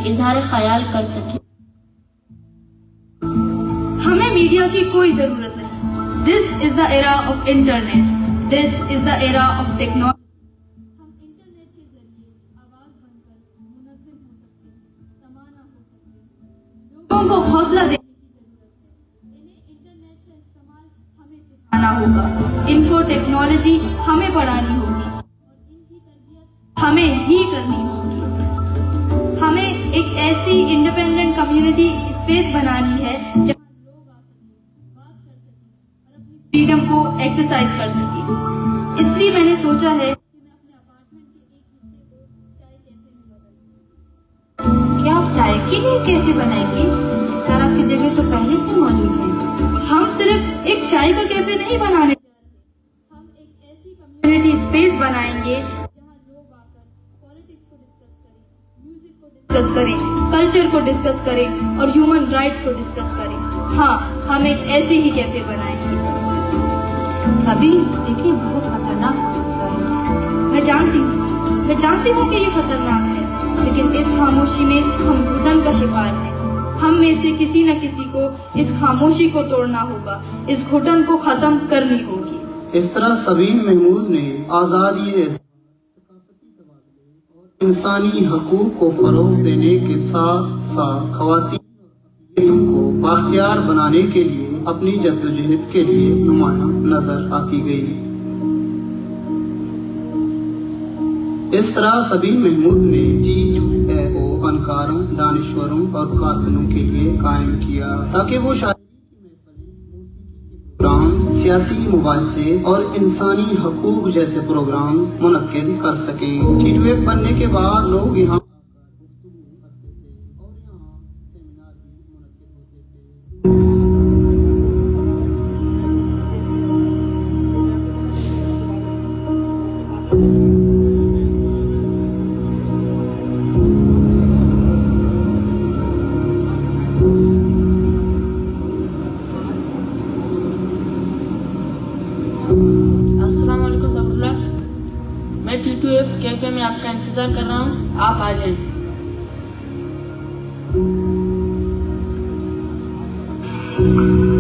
اظہار خیال کر سکیں۔ ہمیں میڈیا کی کوئی ضرورت نہیں۔ This is the era of internet. This is the era of technology. ہم انٹرنیٹ کے ذریعے آواز بن کر منظم ہو سکتے ہیں، سمانا ہو سکتے ہیں۔ لوگوں کو حوصلہ دینے کی ضرورت ہے۔ انہیں انٹرنیٹ کا استعمال ہمیں سکھانا ہوگا۔ ان کو ٹیکنالوجی ہمیں پڑھانی ہوگی۔ اور ان کی تربیت ہمیں ہی کرنی ہوگی۔ ہمیں ایک ایسی انڈیپینڈنٹ کمیونٹی اسپیس بنانی ہے جہاں لوگ آ سکیں، بات کر سکیں اور اپنی فریڈم کو ایکسرسائز کر سکیں۔ اس لیے میں نے سوچا ہے کہ میں اپنے اپارٹمنٹ کے ایک حصے کو چائے کیفے میں بدل دوں۔ کیا آپ چائے کے لیے کیفے بنائیں گے؟ اس طرح کی جگہ تو پہلے سے موجود ہے۔ ہم صرف ایک چائے کا کیفے نہیں بنانے جا رہے، ہم ایک ایسی کمیونٹی اسپیس بنائیں گے جہاں لوگ آ کر پالیٹکس کو ڈسکس کریں، میوزک کو ڈسکس کریں، کلچر کو ڈسکس کریں اور ہیومن رائٹس کو ڈسکس کریں۔ ہاں، ہم ایک ایسی ہی کیفے بنائیں گے۔ سبھی، دیکھیں، بہت خطرناک ہو سکتا ہے۔ میں جانتی ہوں، میں جانتی ہوں کہ یہ خطرناک ہے، لیکن اس خاموشی میں ہم گھٹن کا شکار ہیں۔ ہم میں سے کسی نہ کسی کو اس خاموشی کو توڑنا ہوگا، اس گھٹن کو ختم کرنی ہوگی۔ اس طرح سبین محمود نے آزادی، ثقافتی تبادلے اور انسانی حقوق کو فروغ دینے کے ساتھ ساتھ خواتین کو بااختیار بنانے کے لیے اپنی جدوجہد کے لیے نمایاں نظر آتی گئی۔ اس طرح سبین محمود نے جی یو اے او فنکاروں، دانشوروں اور کارکنوں کے لیے قائم کیا تاکہ وہ شاعری کی محفلیں، موسیقی کے پروگرام، سیاسی مباحثے اور انسانی حقوق جیسے پروگرامز منعقد کر سکیں۔ جی یو ایف بننے کے بعد لوگ یہاں السلام علیکم ظفر اللہ، میں ٹی ٹو ایف کیفے میں آپ کا انتظار کر رہا ہوں، آپ آ جائیں۔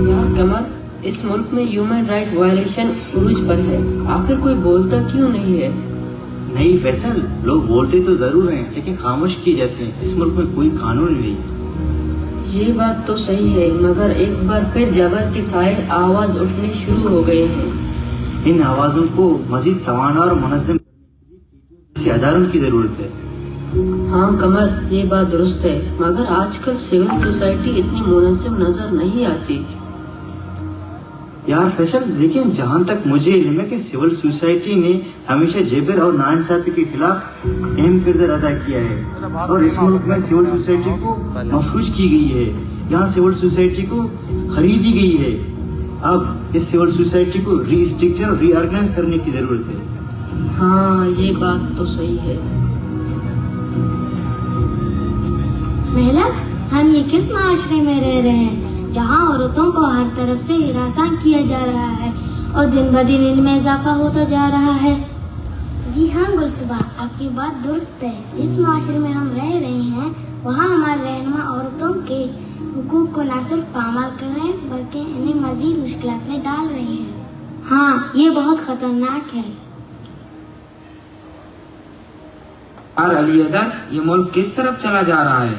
یار قمر، اس ملک میں ہیومن رائٹ وائلیشن عروج پر ہے، آخر کوئی بولتا کیوں نہیں ہے؟ نہیں فیصل، لوگ بولتے تو ضرور ہیں، لیکن خاموش کیے جاتے ہیں۔ اس ملک میں کوئی قانون نہیں۔ یہ بات تو صحیح ہے، مگر ایک بار پھر جبر کے سائے آواز اٹھنے شروع ہو گئے ہیں۔ ان آوازوں کو مزید توانا اور منظم ایسے اداروں کی ضرورت ہے۔ ہاں قمر، یہ بات درست ہے، مگر آج کل سول سوسائٹی اتنی منظم نظر نہیں آتی۔ یار فیصل، لیکن جہاں تک مجھے علم ہے کہ سول سوسائٹی نے ہمیشہ جبر اور ناانصافی کے خلاف اہم کردار ادا کیا ہے، اور اس ملک میں سول سوسائٹی کو مفروض کی گئی ہے، یہاں سول سوسائٹی کو خریدی گئی ہے۔ اب اس سول سوسائٹی کو ری اسٹرکچر اور ری آرگنائز کرنے کی ضرورت ہے۔ ہاں، یہ بات تو صحیح ہے۔ مہلت، ہم یہ کس معاشرے میں رہ رہے ہیں، جہاں عورتوں کو ہر طرف سے ہراساں کیا جا رہا ہے اور دن بدن ان میں اضافہ ہوتا جا رہا ہے؟ جی ہاں گلصباح، آپ کی بات درست ہے۔ جس معاشرے میں ہم رہ رہے ہیں، وہاں ہمارے رہنما عورتوں کے حقوق کو نہ صرف پامال کر رہے ہیں، بلکہ انہیں مزید مشکلات میں ڈال رہے ہیں۔ ہاں، یہ بہت خطرناک ہے۔ اور علی حیدر، یہ ملک کس طرف چلا جا رہا ہے؟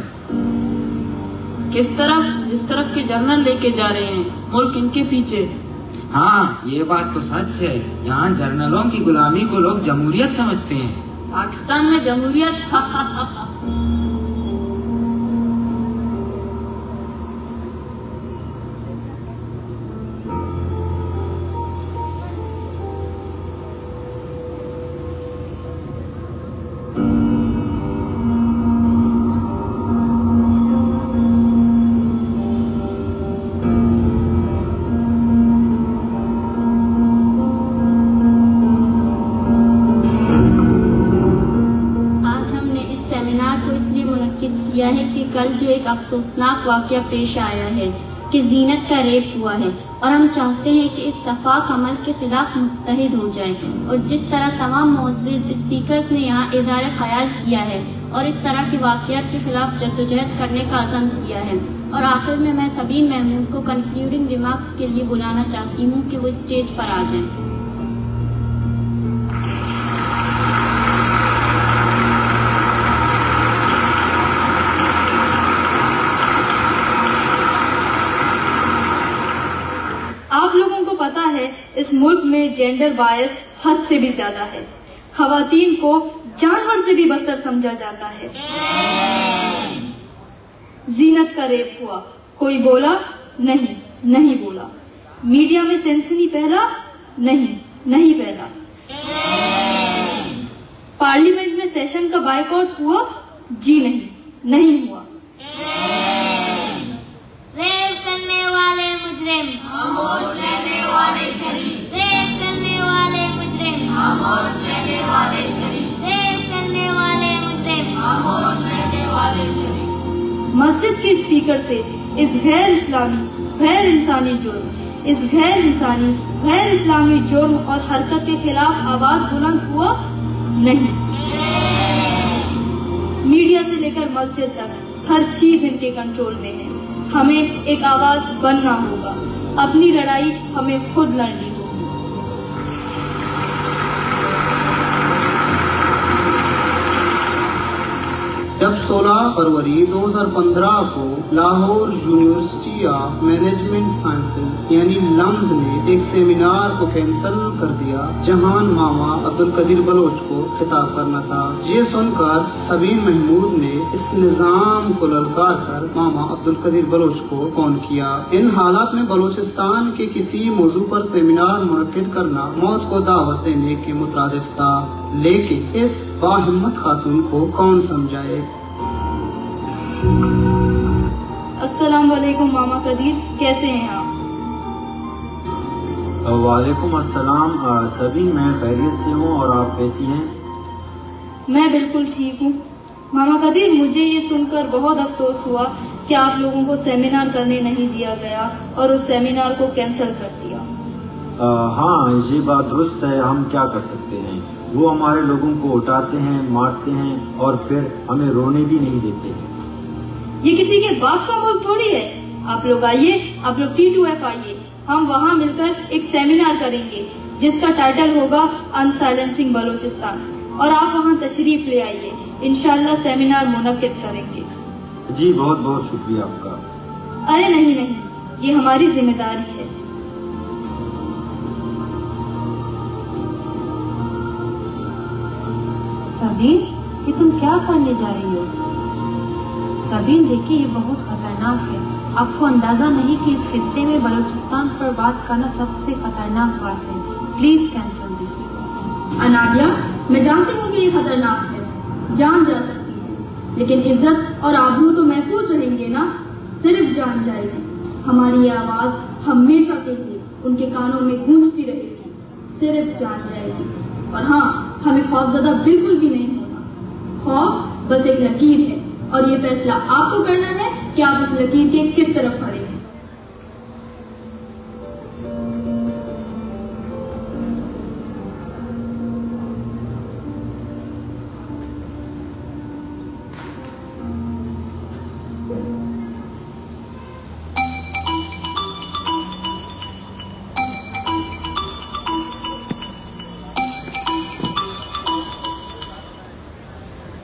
کس طرف؟ جس طرف کے جنرل لے کے جا رہے ہیں، ملک ان کے پیچھے۔ ہاں، یہ بات تو سچ ہے، یہاں جنرلوں کی غلامی کو لوگ جمہوریت سمجھتے ہیں۔ پاکستان میں جمہوریت؟ آج ہم نے اس سیمینار کو اس لیے منعقد کیا ہے کہ کل جو ایک افسوسناک واقعہ پیش آیا ہے کہ زینت کا ریپ ہوا ہے، اور ہم چاہتے ہیں کہ اس سفاک عمل کے خلاف متحد ہو جائیں، اور جس طرح تمام معزز اسپیکرز نے یہاں اظہار خیال کیا ہے، اور اس طرح کے واقعات کے خلاف جدوجہد کرنے کا عزم کیا ہے۔ اور آخر میں میں سبین محمود کو کنکلوڈنگ ریمارکس کے لیے بلانا چاہتی ہوں کہ وہ اسٹیج پر آ جائیں۔ آپ لوگوں کو پتا ہے، اس ملک میں جینڈر بائس حد سے بھی زیادہ ہے۔ خواتین کو جانور سے بھی بدتر سمجھا جاتا ہے۔ زینت کا ریپ ہوا، کوئی بولا؟ نہیں، نہیں بولا۔ میڈیا میں سنسنی پھیلا؟ نہیں، نہیں پھیلا۔ پارلیمنٹ میں سیشن کا بائیکاٹ ہوا؟ جی نہیں، نہیں ہوا۔ ریپ کرنے والے مجرم، خاموش رہنے والے شریف۔ ریپ کرنے والے مجرم، خاموش رہنے والے شریف۔ ریپ کرنے والے مجرم، خاموش رہنے والے شریف۔ مسجد کے اسپیکر سے اس غیر اسلامی، غیر انسانی جرم، اس غیر انسانی، غیر اسلامی جرم اور حرکت کے خلاف آواز بلند ہوا؟ نہیں۔ میڈیا سے لے کر مسجد تک ہر چیز ان کے کنٹرول میں ہے۔ ہمیں ایک آواز بننا ہوگا۔ اپنی لڑائی ہمیں خود لڑنی ہوگی۔ جب سولہ فروری دو ہزار پندرہ کو Lahore university of management sciences یعنی لمز نے ایک سیمینار کو کینسل کر دیا، جہاں ماما عبدالقدیر بلوچ کو خطاب کرنا تھا۔ یہ سن کر سبین محمود نے اس نظام کو للکار کر ماما عبدالقدیر بلوچ کو فون کیا۔ ان حالات میں بلوچستان کے کسی موضوع پر سیمینار منعقد کرنا موت کو دعوت دینے کے مترادف تھا، لیکن اس باہمت خاتون کو کون سمجھائے؟ السلام علیکم ماما قدیر، کیسے ہیں آپ؟ وعلیکم السلام، آ، سبین، میں خیریت سے ہوں اور آپ کیسی ہیں؟ میں بالکل ٹھیک ہوں۔ ماما قدیر، مجھے یہ سنکر بہت افسوس ہوا کہ آپ لوگوں کو سیمینار کرنے نہیں دیا گیا اور اس سیمینار کو کینسل کر دیا۔ آ، ہاں، یہ بات درست ہے، ہم کیا کر سکتے ہیں؟ وہ ہمارے لوگوں کو اٹھاتے ہیں، مارتے ہیں اور پھر ہمیں رونے بھی نہیں دیتے۔ یہ کسی کے باپ کا ملک تھوڑی ہے۔ آپ لوگ آئیے، آپ لوگ ٹی ٹو ایف آئیے، ہم وہاں مل کر ایک سیمینار کریں گے جس کا ٹائٹل ہوگا ان سائلنسنگ بلوچستان، اور آپ وہاں تشریف لے آئیے، انشاءاللہ سیمینار منعقد کریں گے۔ جی، بہت بہت شکریہ آپ کا۔ ارے نہیں نہیں، یہ ہماری ذمہ داری ہے۔ سبین، یہ تم کیا کرنے جا رہی ہو؟ سبین، دیکھیے، یہ بہت خطرناک ہے۔ آپ کو اندازہ نہیں کہ اس خطے میں بلوچستان پر بات کرنا سب سے خطرناک بات ہے۔ پلیز کینسل دس۔ انابیا، میں جانتی ہوں کہ یہ خطرناک ہے، جان جا سکتی ہے، لیکن عزت اور آبرو تو محفوظ رہیں گے نا؟ صرف جان جائے گی۔ ہماری یہ آواز ہمیشہ کے لیے ان کے کانوں میں گونجتی رہے گی۔ صرف جان جائے گی۔ اور ہاں، ہمیں خوفزدہ بالکل بھی نہیں ہونا۔ خوف بس ایک لکیر ہے اور یہ فیصلہ آپ کو کرنا ہے کہ آپ اس لکیر کے کس طرف کھڑے ہیں۔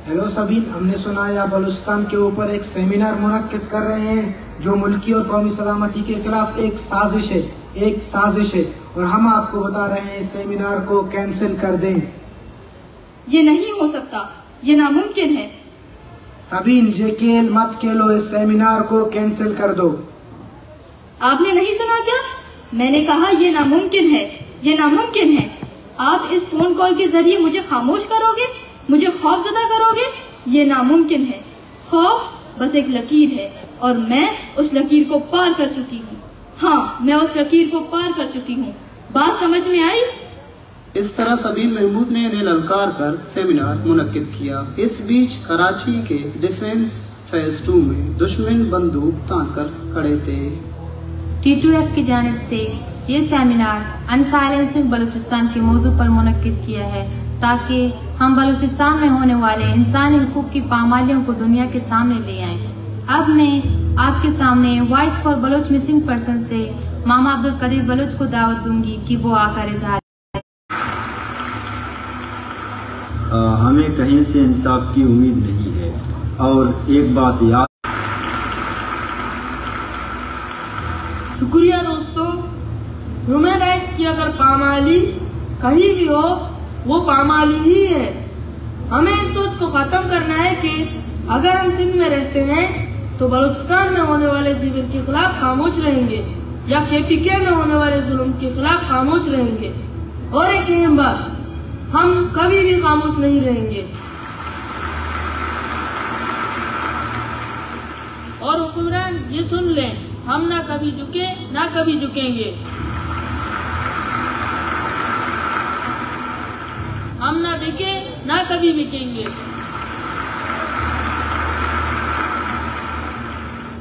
ہیلو سبین، ہم نے سنا ہے آپ بلوچستان کے اوپر ایک سیمینار منعقد کر رہے ہیں جو ملکی اور قومی سلامتی کے خلاف ایک سازش ہے، ایک سازش ہے، اور ہم آپ کو بتا رہے ہیں اس سیمینار کو کینسل کر دیں۔ یہ نہیں ہو سکتا، یہ ناممکن ہے۔ سبین، یہ کھیل مت کھیلو، اس سیمینار کو کینسل کر دو۔ آپ نے نہیں سنا کیا؟ میں نے کہا، یہ ناممکن ہے، یہ ناممکن ہے۔ آپ اس فون کال کے ذریعے مجھے خاموش کرو گے، مجھے خوفزدہ کرو گے؟ یہ ناممکن ہے۔ خوف بس ایک لکیر ہے اور میں اس لکیر کو پار کر چکی ہوں۔ ہاں، میں اس لکیر کو پار کر چکی ہوں۔ بات سمجھ میں آئی؟ اس طرح سبین محمود نے انہیں للکار کر سیمینار منعقد کیا۔ اس بیچ کراچی کے ڈیفنس فیز ٹو میں دشمن بندوق تان کر کھڑے تھے۔ ٹی ٹو ایف کی جانب سے یہ سیمینار ان سائلنسنگ بلوچستان کے موضوع پر منعقد کیا ہے تاکہ ہم بلوچستان میں ہونے والے انسانی حقوق کی پامالیوں کو دنیا کے سامنے لے آئیں۔ اب میں آپ کے سامنے voice for Baloch missing person سے ماما عبدالقدیر بلوچ کو دعوت دوں گی کہ وہ آ کر اظہار آ، ہمیں کہیں سے انصاف کی امید نہیں ہے۔ اور ایک بات یاد شکریہ دوستو، ہیومن رائٹس کی اگر پامالی کہیں بھی ہو، وہ پامالی ہی ہے۔ ہمیں اس سوچ کو ختم کرنا ہے کہ اگر ہم سندھ میں رہتے ہیں تو بلوچستان میں ہونے والے جبر کے خلاف خاموش رہیں گے یا کے پی کے میں ہونے والے ظلم کے خلاف خاموش رہیں گے۔ اور ایک اہم بات، ہم کبھی بھی خاموش نہیں رہیں گے۔ اور حکمران یہ سن لیں، ہم نہ کبھی جھکے، نہ کبھی جھکیں گے۔ ہم نہ بکے، نہ کبھی بکیں گے۔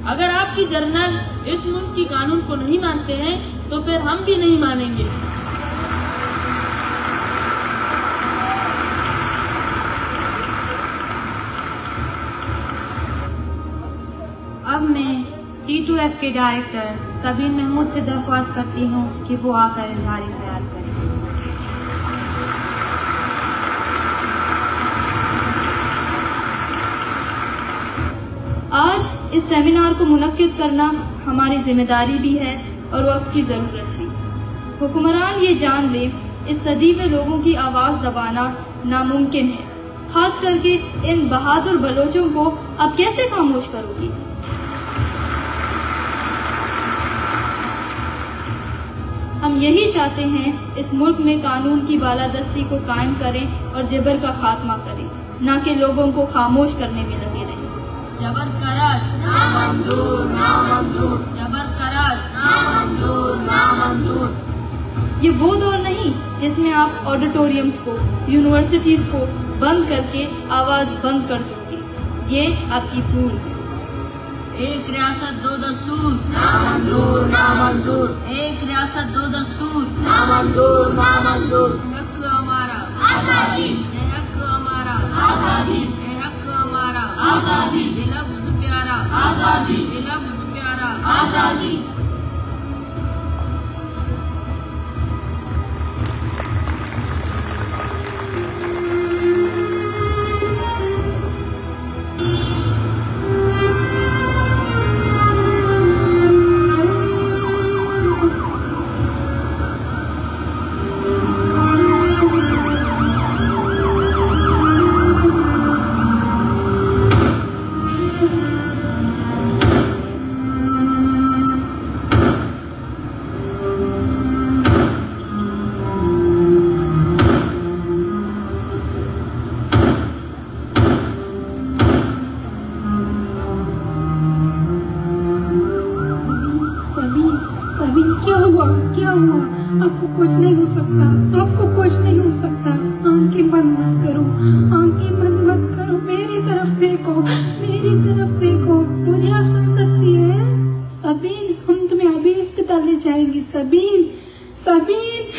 اگر آپ کی جنرل اس ملک کی قانون کو نہیں مانتے ہیں تو پھر ہم بھی نہیں مانیں گے۔ اب میں ٹی ٹو ایف کے ڈائریکٹر سبین محمود سے درخواست کرتی ہوں کہ وہ آ کر اظہار خیال کریں۔ آج اس سیمینار کو منعقد کرنا ہماری ذمہ داری بھی ہے اور وقت کی ضرورت بھی۔ حکمران یہ جان لیں، اس صدی میں لوگوں کی آواز دبانا ناممکن ہے۔ خاص کر کے ان بہادر بلوچوں کو آپ کیسے خاموش کرو گے؟ ہم یہی چاہتے ہیں، اس ملک میں قانون کی بالادستی کو قائم کریں اور جبر کا خاتمہ کریں، نہ کہ لوگوں کو خاموش کرنے میں لگے رہیں۔ جبر کا راج نامنظور، نامنظور۔ جبر کا راج نامنظور، نامنظور۔ یہ وہ دور نہیں جس میں آپ آڈیٹوریم کو، یونیورسٹیز کو بند کر کے آواز بند کر دو گے۔ یہ آپ کی بھول ہے۔ ایک ریاست دو دستور۔ نامنظور، نامنظور۔ ایک ریاست دو دستور۔ نامنظور، نامنظور۔ یہ حق ہمارا۔ آزادی۔ یہ حق ہمارا۔ آزادی۔ یہ حق ہمارا۔ آزادی۔ یہ لفظ پیارا۔ آزادی۔ یہ لفظ پیارا۔ آزادی۔ سبین، سبین، کیا ہوا؟ کیا ہوا؟ آپ کو کچھ نہیں ہو سکتا، آپ کو کچھ نہیں ہو سکتا۔ آنکھیں بند مت کرو، آنکھیں بند مت کرو، میری طرف دیکھو، میری طرف دیکھو، مجھے آپ سن سکتی ہیں؟ سبین، ہم تمہیں ابھی اسپتال لے جائیں گے۔ سبین، سبین۔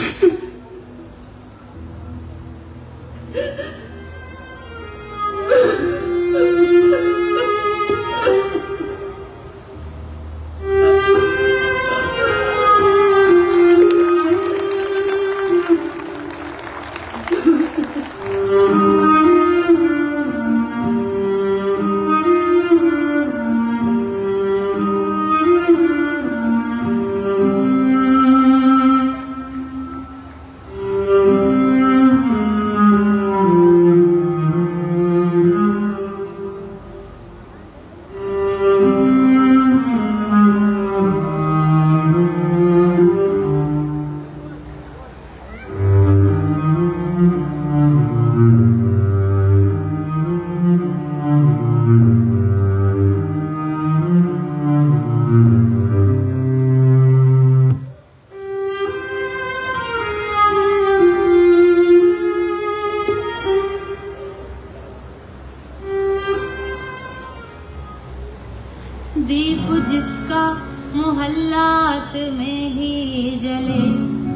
دیپ جس کا محلات میں ہی جلے،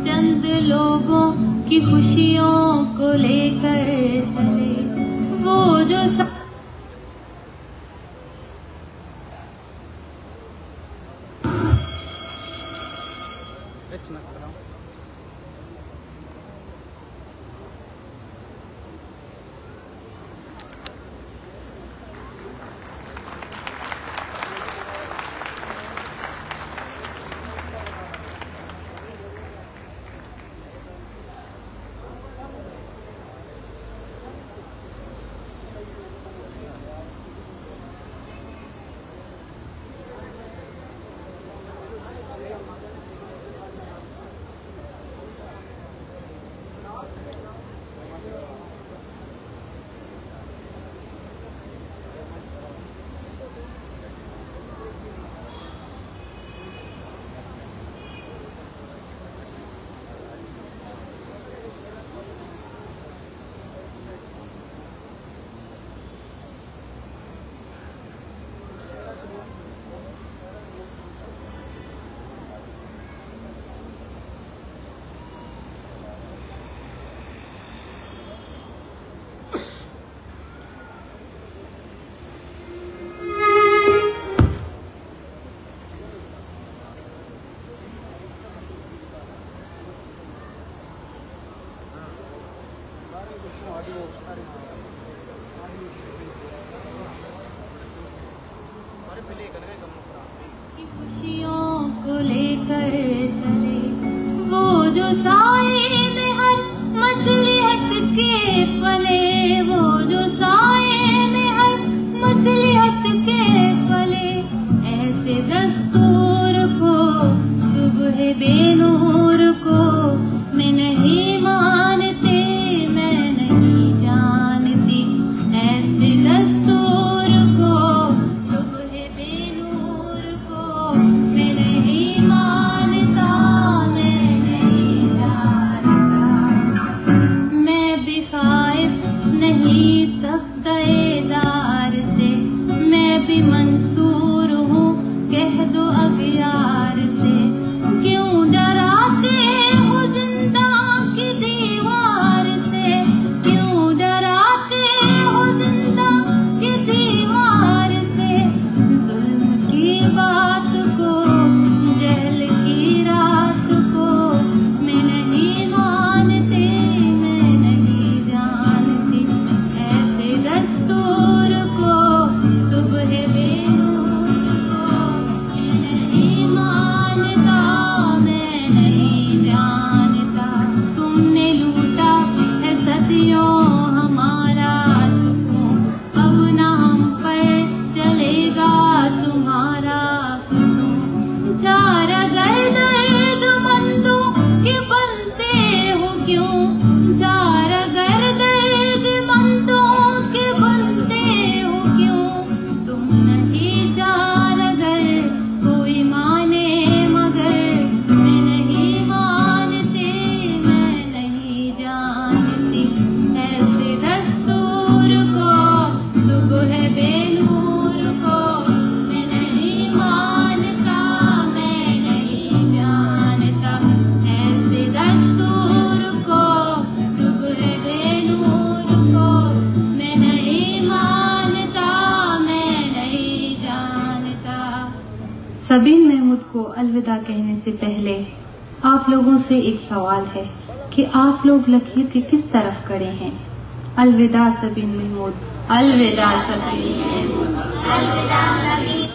چند لوگوں کی خوشیوں کو لے کر چلے، وہ جو سا- خوشیوں کو لے کر چلے، وہ جو سائے میں ہر مصلحت کے پلے، وہ جو سائے میں ہر مصلحت کے پلے، ایسے دستور کو، صبح بے نور کو، میں نہیں مانتی، میں نہیں جانتی، ایسے دستور کو، صبح بے نور کو، میں نہیں مانتا، میں نہیں جانتا۔ میں بھی خائف نہیں تخت دار سے، میں بھی منصور ہوں کہہ دو اغیار سے۔ کیوں ڈراتے ہو زنداں کی دیوار سے، کیوں ڈراتے ہو زنداں کی دیوار سے؟ ظلم کی بات کو، جہل کی رات کو، میں نہیں مانتی، میں نہیں جانتی۔ ایسے دستور کو، صبح بے نور کو، میں نہیں مانتا، میں نہیں جانتا۔ تم نے لوٹا ہے صدیوں ہمارا سکون، اب نہ ہم پر چلے گا تمہارا قسم۔ جار اگر درد مندوں کے بنتے ہو کیوں، جار اگر درد مندوں کے بنتے ہو کیوں، تم نہیں جار اگر کوئی مانے مگر، میں نہیں مانتی، میں نہیں جانتی ایسے دستور کو، صبح بے نور کو، میں نہیں مانتا، میں نہیں جانتا ایسے دستور کو، صبح بے نور کو، میں نہیں مانتا، میں نہیں جانتا۔ سبین محمود کو الوداع کہنے سے پہلے آپ لوگوں سے ایک سوال ہے کہ آپ لوگ لکیر کے کس طرف کھڑے ہیں؟ الوداع سبین محمود، الوداع سبین محمود، الوداع سبین۔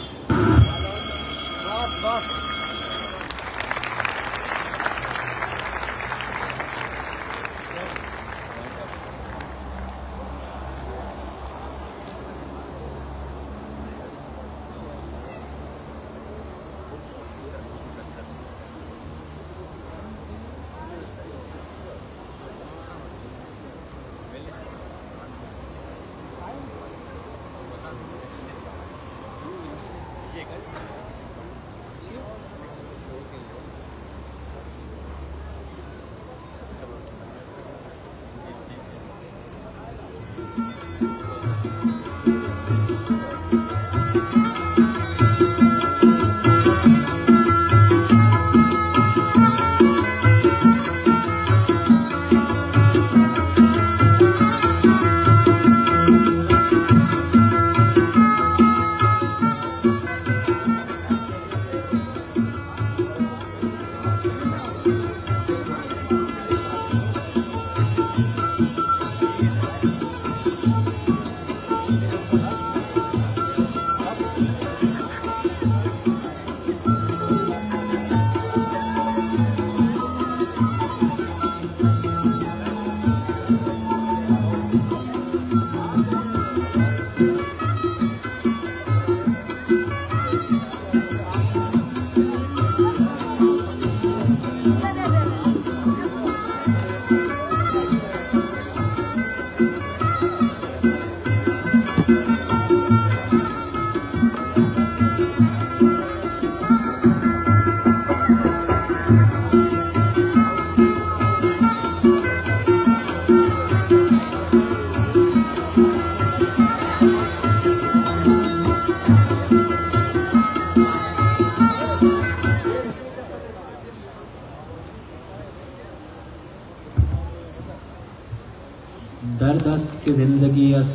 زندگی است،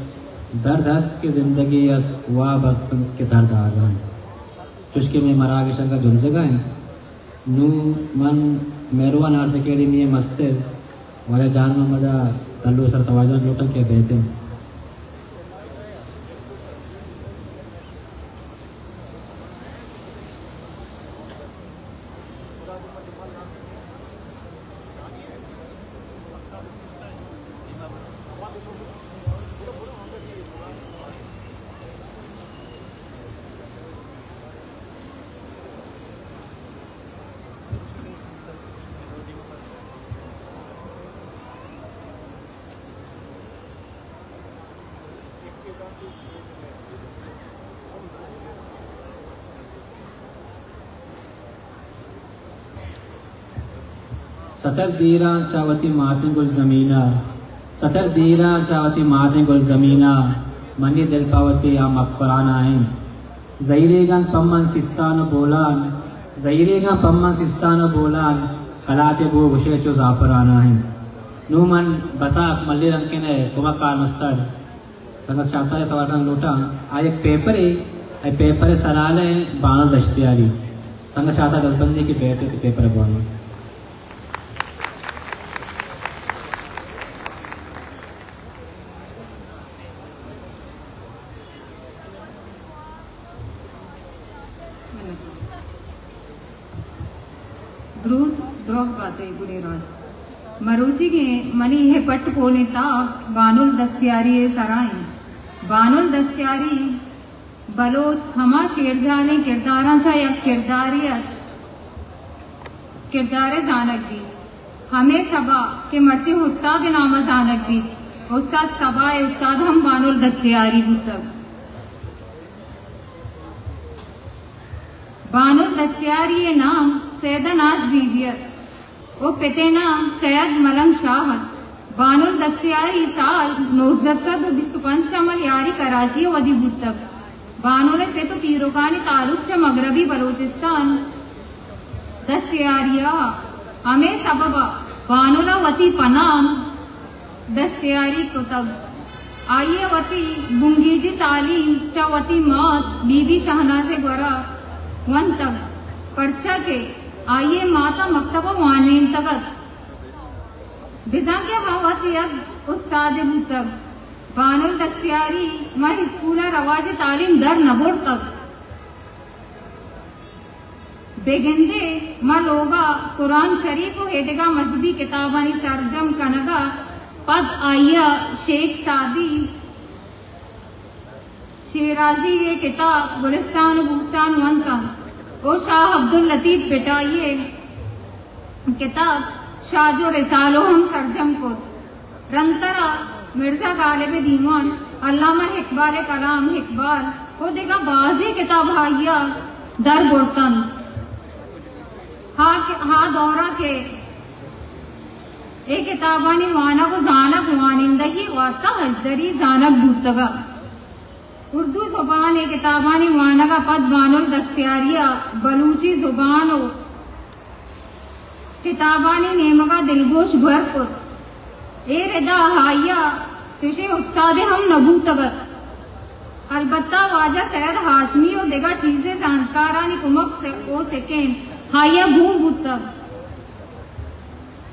درد است کہ زندگی است، واب است انت کہ درد آگاہ انت۔ چوشکہ مئے مراگش اگاں جنزگا انت، نوں من مہروان آرٹس اکیڈمی ءِ مستر واجہ جان محمد ءِ تلو سر توار جان لوٹاں کہ بیت انت۔ ستر دیراں چہ وتی ماتیں گلزمین ءَ، ستر دیراں چہ وتی ماتیں گلزمین ءَ، منی دل پہ وتی آ مکران ءَ انت۔ زہیریگ انت پہ من سیستان ءُ بولان، زہیریگ انت پہ من سیستان ءُ بولان، کلات ءِ بو گوشئے چو زعفران ءَ انت۔ نوں من بسا ملیر ہنکین ءِ کمک کارمستر سنگت شاتار ءِ توار کنگ لوٹاں۔ آ یک پیپرے، اے پیپر ءِ سرحال ءَ بانل دشتیاری۔ سنگت شاتار دزبندی کہ بیت ءُ پیپر ءَ بوان۔ درود، دروہ بات ئے گلیں راج۔ مروچیگیں منی اے پٹ پولیں تاک بانل دستیاری ءِ سرا انت۔ بانل دستیاری بلوچ ہما شیرزالیں کرداراں چہ یک کردارے ات، کردارے زانگ بیت۔ ہمے سبا کہ مرچی استاد ءِ نام ءَ زانگ بیت، استاد سبا ءِ استاد ہم بانل دستیاری بوتگ۔ بانل دستیاری ءِ نام سیدہ ناز بی بی ات ءُ پت ءِ نام سید ملنگ شاہ ات۔ بانل دستیاری سال نوزدہ سد ءُ بیست ءُ پنچ ءَ ملیاری کراچی ءَ ودی بوتگ۔ بانل ءِ پت ءُ پیرکانی تعلق چہ مغربی بلوچستان دستیاری ءَ، ہمے سبب ءَ بانل ءَ وتی پنام دستیاری کتگ۔ آئی ءَ وتی بنگیجی تعلیم چہ وتی مات بی بی شہناز ءِ گورا ونتگ، پرچا کہ آئی ءِ مات ءَ مکتب ءَ وانینتگ ات، بزاں کہ آ وت یک استادے بوتگ۔ بانل دستیاری ماں اسکول ءَ رواج تعلیم در نہ برتگ۔ بگندے ماں لوگ ءَ قرآن شریف ءُ ایدگہ مذہبی کتابانی سرجم کنگ ءَ پد آئی ءَ شیخ سعدی شیرازی ءِ کتاب گلستان ءُ بوستان ونت انت ءُ شاہ عبداللطیف بھٹائی ءِ کتاب شاج ءُ رسالہ ہم سرجم کت۔ رندتر ءَ مرزا غالب ءِ دیوان، علامہ اقبال ءِ کلام اقبال ءُ دگہ بازیں کتاب آئی ءَ در برت انت۔ ہا، ہا دور ءَ کہ اے کتابانی وانگ ءُ زانگ وانندہی ءِ واستہ ہژدری زانگ بوتگ ات۔ اردو زبان ءِ کتابانی وانگ ءَ پد بانل دستیاری ءَ بلوچی زبان ءُ کتابانی نیمگ ءَ دلگوش گور کت۔ اے رد ءَ آئی ءَ چشیں استادے ہم نہ بوتگ ات۔ البتہ واجہ سید ہاشمی ءُ دگہ چیزے زانتکارانی کمک ءُ سکین آئی ءَ گون بوتگ۔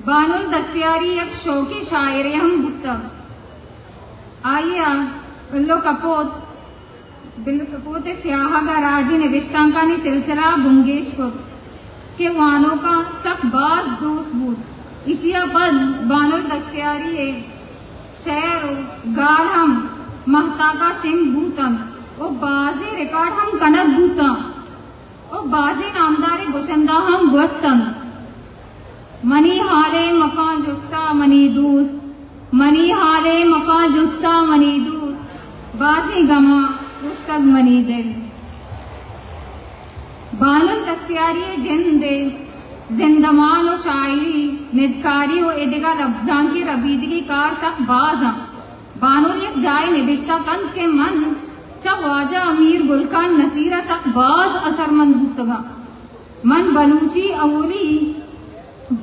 بانل دستیاری یک شوقیں شاعرے ہم بوتگ۔ آئی ءَ بل ءُ کپوت، بل ءُ کپوت ءِ سیاہگ ءَ راجی نبشتانکانی سلسلہ ءَ بنگیج کت کہ وانوکاں سک باز دوست بوت۔ ایشی ءَ پد بانل دستیاری ءِ شعر ءُ گال ہم ماہتاک ءَ شنگ بوت انت ءُ بازیں ریکارڈ ہم کنگ بوت انت۔ ءُ بازیں نامداریں گشندہ ہم گوشت انت، منی حالے مکاں جستا منی دوست، منی حالے مکاں جستا منی دوست، بازیں گماں پرشتگ منی دل۔ بانل دستیاری ءِ جند ءِ زندمان ءُ شاعری، ندکاری ءُ ایدگہ لبزانکی ربیدگی کار سک باز انت۔ بانل یک جاہے نبشتہ کنت کہ من چہ واجہ امیر گل خان نصیر ءَ سک باز اثرمند بوتگاں۔ من بلوچی اولی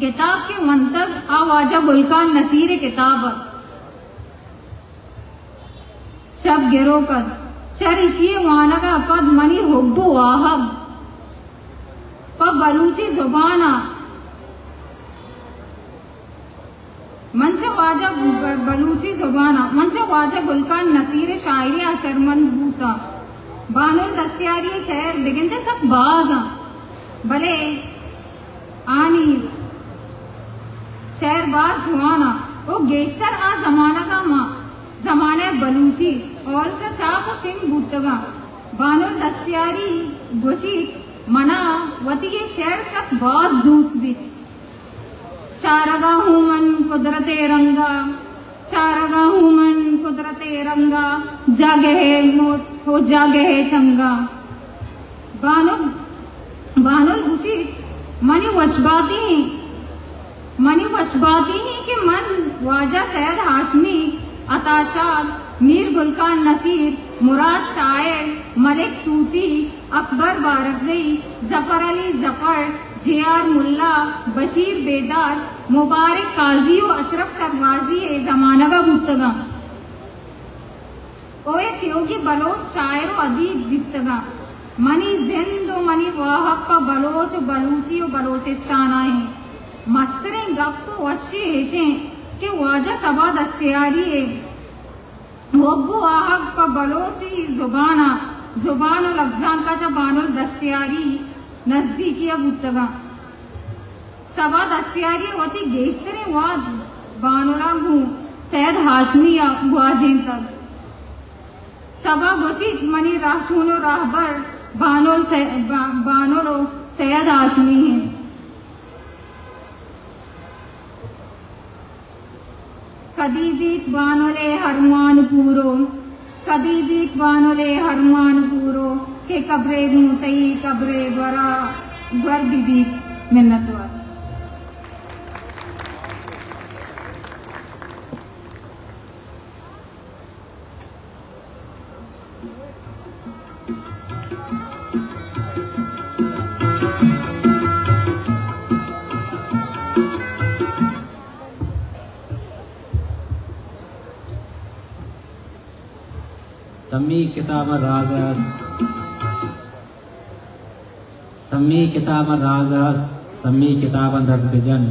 کتاب کہ ونتگ آ واجہ گل خان نصیر ءِ کتاب ات۔ شپ گروک ات۔ چر اشی ءِ وانگ ءَ پد منی حب ءُ واہگ پہ بلوچی زبان ءَ، من چہ واجہ ب-، بلوچی زبان ءَ، من چہ واجہ گل خان نصیر ءِ شاعری ءَ اثرمند بوتاں۔ بانل دستیاری ءِ شعر بگندے سک باز آں، بلے آنی شعر باز جوان آں ءُ گیشتر آ زمانگ ءَ ما زمانہ ءِ بلوچی ہالز ءَ چاپ ءُ شنگ بوتگ آں۔ بانل دستیاری گوشیت، منا وتی اے شعر سک باز دوست بیت۔ چارگا ہوں من قدرت ءِ رنگا، چارگا ہوں من قدرت ءِ رنگا، جاگہے موت ہو جاگہے چنگا۔ بانل، بانل گوشیت، منی وشباتی، منی وشباتی ایں کہ من واجہ سید ہاشمی، عطا شاد، میر گل خان نصیر، مراد ساحر، ملک طوطی، اکبر بارکزئی، ظفر علی ظفر، جے آر ملا، بشیر بیدار، مبارک قاضی ءُ اشرف سربازی ءِ زمانگ ءَ بوتگ آں ءُ اے تیوگیں بلوچ شاعر ءُ ادیب دیستگ آں۔ منی زند ءُ منی واہگ پہ بلوچ ءُ بلوچی ءُ بلوچستان ءَ ایں۔ مستریں گپ ءُ وشی ایش ایں کہ واجہ صبا دستیاری ءِ حب ءُ واہگ پہ بلوچی زبان ءَ، زبان ءُ لبزانک ءَ چہ بانل دستیاری نزیکی ءَ بوتگ آں۔ صبا دستیاری ءِ وتی گیشتریں وہد بانل ءَ گوں سید ہاشمی ءَ گوازینتگ۔ صبا گوشیت، منی راہشون ءُ راہبر بانل سے-، با-، بانل ءُ سید ہاشمی اِنت۔ کدی بیت بانل ءِ ارمان پورو، کدی بیت بانل ءِ ارمان پورو، کہ قبرے گوں تئی قبرے گورا گور بہ بیت۔ منتوار۔ سمی کتاباں راز است، سمی کتاباں راز است، سمی کتاباں دست بجن،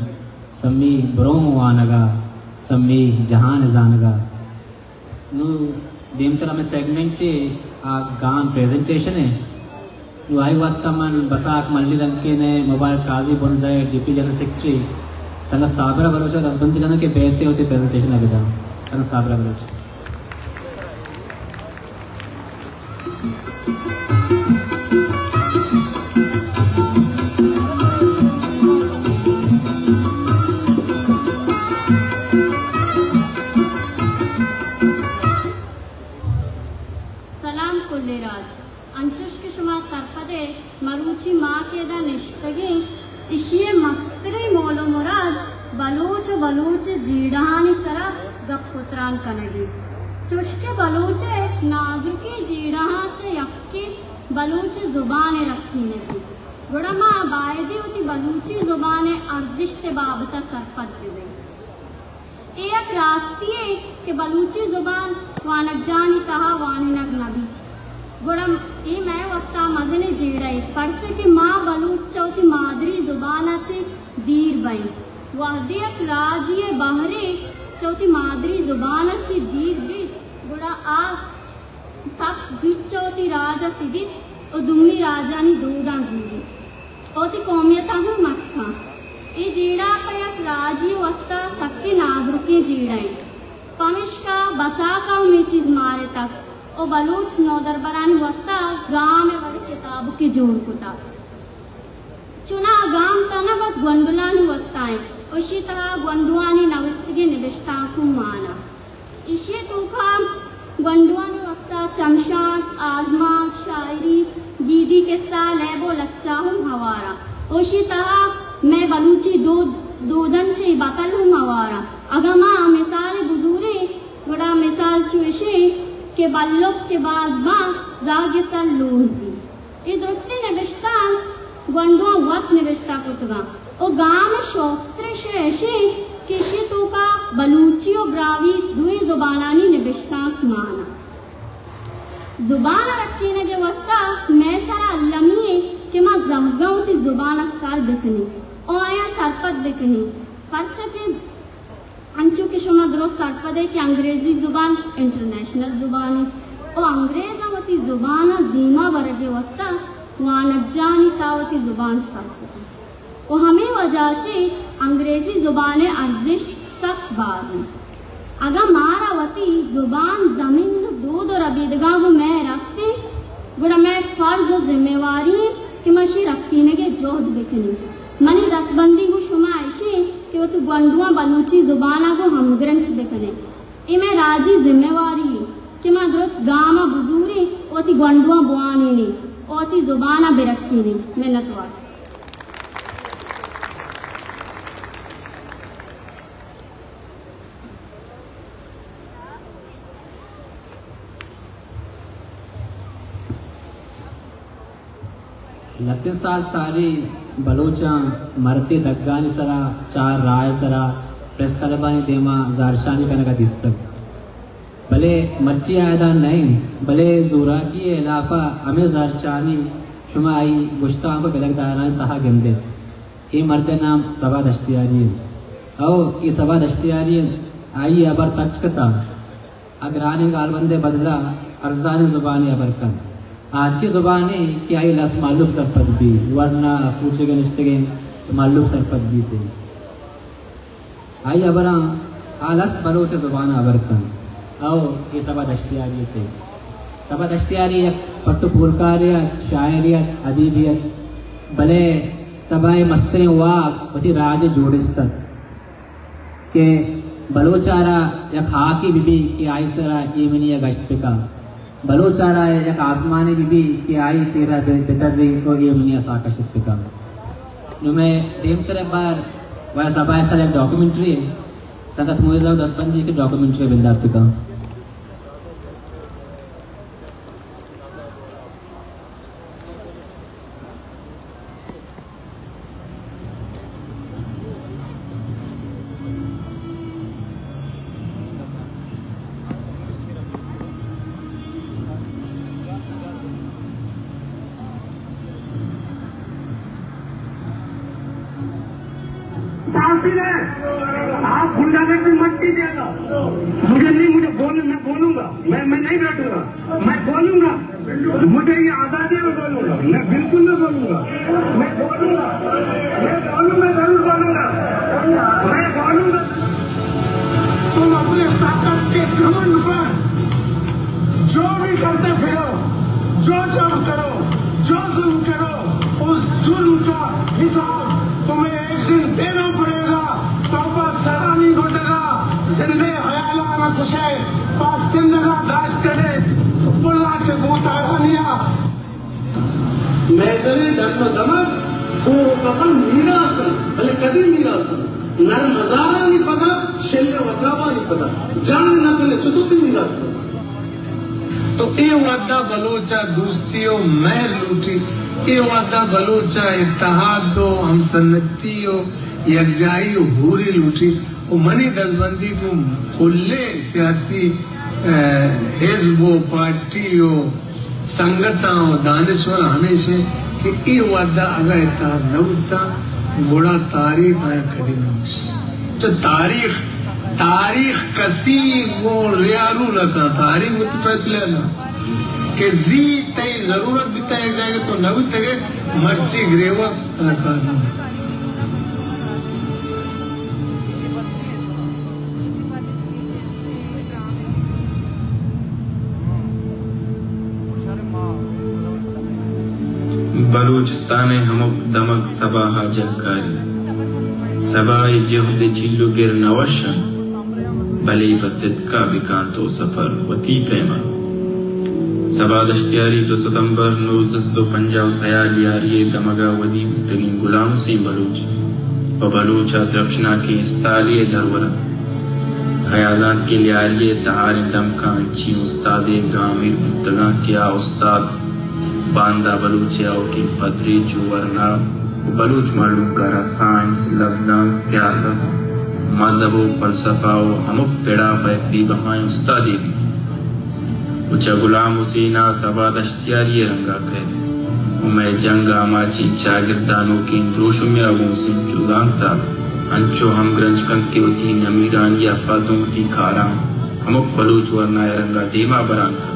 سمی برو وانگا، سمی جہان زانگا۔ نوں دیمتر ہمے سیگمنٹ ءِ آ گان پریزنٹیشن ءِ۔ نوں آئی واسطہ من بساک ملی رنکین ءِ، مبارک قاضی بنزہ ءِ، ڈپٹی جنرل سیکرٹری سنگت صابرہ بلوچ ءَ دزبندی کناں کہ بیت ءَ وتی پریزنٹیشن ءَ بداں۔ سنگت صابرہ بلوچ۔ سلام کل ءِ راج۔ انچش کہ شما سرپد ئے، مروچی ما کہ ادا نشتگیں، اشی ءِ مستریں مول ءُ مراد بلوچ ءُ بلوچ ءِ جیڑہانی سرا گپ ءُ تران کنگ اِنت۔ چوشکہ بلوچ ءِ نازرکیں جیڑہاں چہ یکے بلوچ ءِ زبان ءِ رکینگ اِنت، گڑا ما بائدیں وتی بلوچی زبان ءِ ارزشت ءِ بابت ءَ سرپد بہ بئیں۔ اے یک راستی یے کہ بلوچی زبان وانگجاہانی تہا وانینگ نہ بیت، گڑا اے مئے واستا مزنیں جیڑہ یے، پرچا کہ ما بلوچ چہ وتی مادری زبان ءَ چہ دیر بئیں۔ وہدے یک راجی ءِ بہرے چہ وتی مادری زبان ءَ چہ دیر بیت، گڑا آ تک زوت چہ وتی راج ءَ سدیت ءُ دومی راجانی دوداں زوریت ءُ وتی قومیت ءَ ہم مچ کنت۔ اے جیڑہ پہ یک راجی واستا سکیں نازرکیں جیڑہ اِنت۔ پمیشکا بساک ءَ ہمے چیز مارتگ ءُ بلوچ نودربرانی واستا گام ءِ وڑیں کتابکے جوڑ کتگ۔ چوناہا گام تہنا بس گونڈلانی واستا اِنت ءُ اشی تہا گونڈوانی نویستگیں نبشتانک ہم مان اَنت۔ ایشی ءِ توکا گونڈوانی واستا چمشانک، آزمانک، شاعری، گیدی کسہ، لیب ءُ لچہ ہم ہوار اَنت۔ ءُ ایشی تہا مئے بلوچی دود، دودن چہ بتل ہم ہوار اَنت۔ اگاں ما مثالے بزوریں، گڑا مثال چو ایش اِنت کہ بلک کہ باز باں، زاگ ءِ سر لوہ بیت۔ اے درستیں نبشتانک گونڈواں وت نبشتہ کتگ اَنت ءُ گام ءِ شوکتریں شے ایش اِنت کہ ایشی ءِ توکا بلوچی ءُ براہوئی دوئیں زبانانی نبشتانک مان اَنت۔ زبان ءِ رکینگ ءِ واستہ مئے سرا المی انت کہ ما زہگاں وتی زبان ءَ سر بکنیں ءُ آیاں سرپد بکنیں، پرچا کہ انچو کہ شما درست سرپد ئے کہ انگریزی زبان انٹرنیشنل زبانے ءُ انگریزاں وتی زبان ءَ دیما برگ ءِ واستہ وانگجاہانی تہا وتی زبان سر کتگ ءُ ہمے وجہ ءَ چہ انگریزی زبان ءِ ارزشت سک باز انت۔ اگاں مارا وتی زبان، زمین، دود ءُ ربیدگاں گوں مئے رست انت، گڑا مئے فرض ءُ ذمہ واری انت کہ ما اشی رکینگ ءِ جہد بکنیں۔ منی دستبندی گوں شما ایش انت کہ وتی گونڈواں بلوچی زبان ءَ گوں ہمگرنچ بکنیں۔ اے مئے راجی ذمہ واری انت کہ ما درست گام ءَ بزوریں ءُ وتی گونڈواں بوانینیں ءُ وتی زبان ءَ برکینیں۔ منتوار۔ لہتیں سال ساری بلوچاں مرتے دگانی سرا، چار راہ ءِ سرا، پریس کلبانی دیما زہرشانی کنگ ءَ دیستگ۔ بلے مرچی آ ادا نہ انت، بلے زوراکی ءِ ہلاپ ءَ ہمے زہرشانی شما آئی گشتانک ءُ گلگدارانی تہا گندیت۔ اے مرد ءِ نام صبا دشتیاری انت۔ او اے صبا دشتیاری انت، آئی ءِ ہبر تچک اتاں۔ آ گرانیں گالبند ءِ بدل ءَ ارزانیں زبانے ہبر کنت۔ آ انچیں زبانے کہ آئی ءَ لس مہلوک سرپد بیت، ورنا کوچگ ءَ نشتگیں مہلوک سرپد بیت۔ آئی ہبراں آ لس بلوچ ءِ زبان ءَ ہبر کنت۔ او اے صبا دشتیاری ات۔ صبا دشتیاری یک پٹ ءُ پولکارے ات، شاعرے ات، ادیبے ات، بلے صبا ءِ مستریں واک وتی راج ءِ جوڑست ات۔ کہ بلوچ ءَ را یک ہاکے بہ بیت کہ آئی سرا ایمنی ءَ گشت بہ کنت، بلوچ ءَ را یک آزمانے بہ بیت کہ آئی چیرا بہ، بہ تریت ءُ ایمنی ءَ ساہ کشت بہ کنت۔ نوں مئے دیمتر ءَ بار و صبا ءِ سرا یک ڈاکومنٹری انت، سنگت موعظ ءُ دستبندی کہ ڈاکومنٹری بندات بہ کنت۔ صحافی نے آپ غنڈہ گردی مت کیجیے گا۔ مجھے نہیں، مجھے بولنے، میں بولوں گا، میں، میں نہیں بیٹھوں گا، میں بولوں گا۔ مجھے یہ آزادی ہے، میں بولوں گا، میں بالکل میں بولوں گا، میں بولوں گا، میں بولوں، میں ضرور بولوں گا، میں بولوں گا۔ تم اپنے طاقت کے گھمنڈ پر جو بھی کرتے پھرو، جو جبر کرو، جو ظلم کرو، اس ظلم کا حساب تمہیں ایک دن دینا پڑے گا۔ توبہ سرانی گوٹگا زندے حیالا نہ کشے، پاس زندگا داشت کرے، پلا چہ بوتارانیا۔ مئے زریں ڈن ءُ دمگ کور ءُ کپن میراث انت، بلے کدی میراث انت؟ نر مزارانی پدا، شل ءُ وتابانی پدا۔ جان نہ کنے چتو کہ میراث انت؟ تو اے وھدا بلوچ ءَ دوستی ءُ مہر لوٹی، اے وھدا بلوچ ءَ اتحاد ءُ ہمسنتی ءُ یکجائی ءُ ہوری لوٹی۔ ءُ منی دزبندی گوں کلیں سیاسی، ءَ، حزب ءُ پارٹی ءُ سنگتاں ءُ دانشوراں ہمیش انت کہ اے وھدا اگاں اتحاد نہ بوتاں، گڑا تاریخ آیاں کدی نہ گوشیت۔ چہ تاریخ، تاریخ کسی گوں ریارو نہ کنت، تاریخ وتی فیصلہ نہ کہ زی تئی ضرورت بیتا یک جاگہ تو نہ بیتگے، مرچی گریوگ نہ کنت۔ بلوچستان ءِ ہمک دمگ سبا ءَ جنکاری۔ سبا ءِ جہد ءِ چیل ءُ گر نہ وش انت، بلے پہ صدق ءَ بہ کنت ءُ سفر وتی پیما۔ سبا دشتیاری دو ستمبر نوزدہ سد ءُ پنجاہ ءُ سئے ءَ لیاری ءِ دمگ ءَ ودی بوتگیں گلام حسین بلوچ پہ بلوچ ءَ درپشناکیں استالے ءِ درور انت۔ خیال زانت کہ لیاری ءِ تہاریں دمکاں انچیں استادے گامگیر بوتگاں کہ آ استاد باندا بلوچ ءِ آؤکیں پدریچ ءُ ورنا ءُ بلوچ مہلوک ءَ را سائنس، لبزانک، سیاست، مذہب ءُ فلسفہ ءُ ہمک پڑ ءَ پہ بے بہائیں استادے بیت۔ ءُ چہ غلام حسین ءَ صبا دشتیاری ءِ رنگ ءَ کئیت ءُ مئے جنگ ءِ آماچیں چاگرد ءَ نوکیں دروشمے ءَ گوں سنچو زانت ءَ انچو ہمگرنچ کنت کہ وتی نمیرانی ءَ پد اوں وتی کاراں ہمک بلوچ ورنا ءِ رنگ ءَ دیما بران کنت۔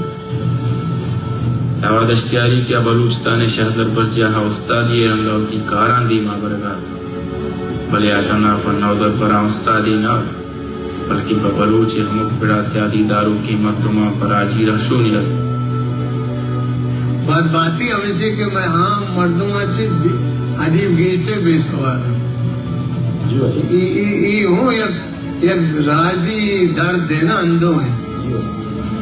صبا دشتیاری کہ آ بلوچستان ءِ شہدربرجاہ ءَ استادے ءِ رنگ ءَ وتی کاراں دیما برگ ءَ ات، بلے آ تہنا پہ نودربراں استادے نہ ات، بلکیں پہ بلوچ ءِ ہمک پڑ ءَ سیادی داروکیں مردماں، پہ راجی رہشونے ات۔ بدبہتی ہمیش اِنت کہ مئے عام مردماں چہ بے-، ادیب گیشتر بے سواد اَنت۔ جو۔ اے، اے، اے ہوں یک، یک راجی درد اِنت نا، اندوہ اِنت۔ جو۔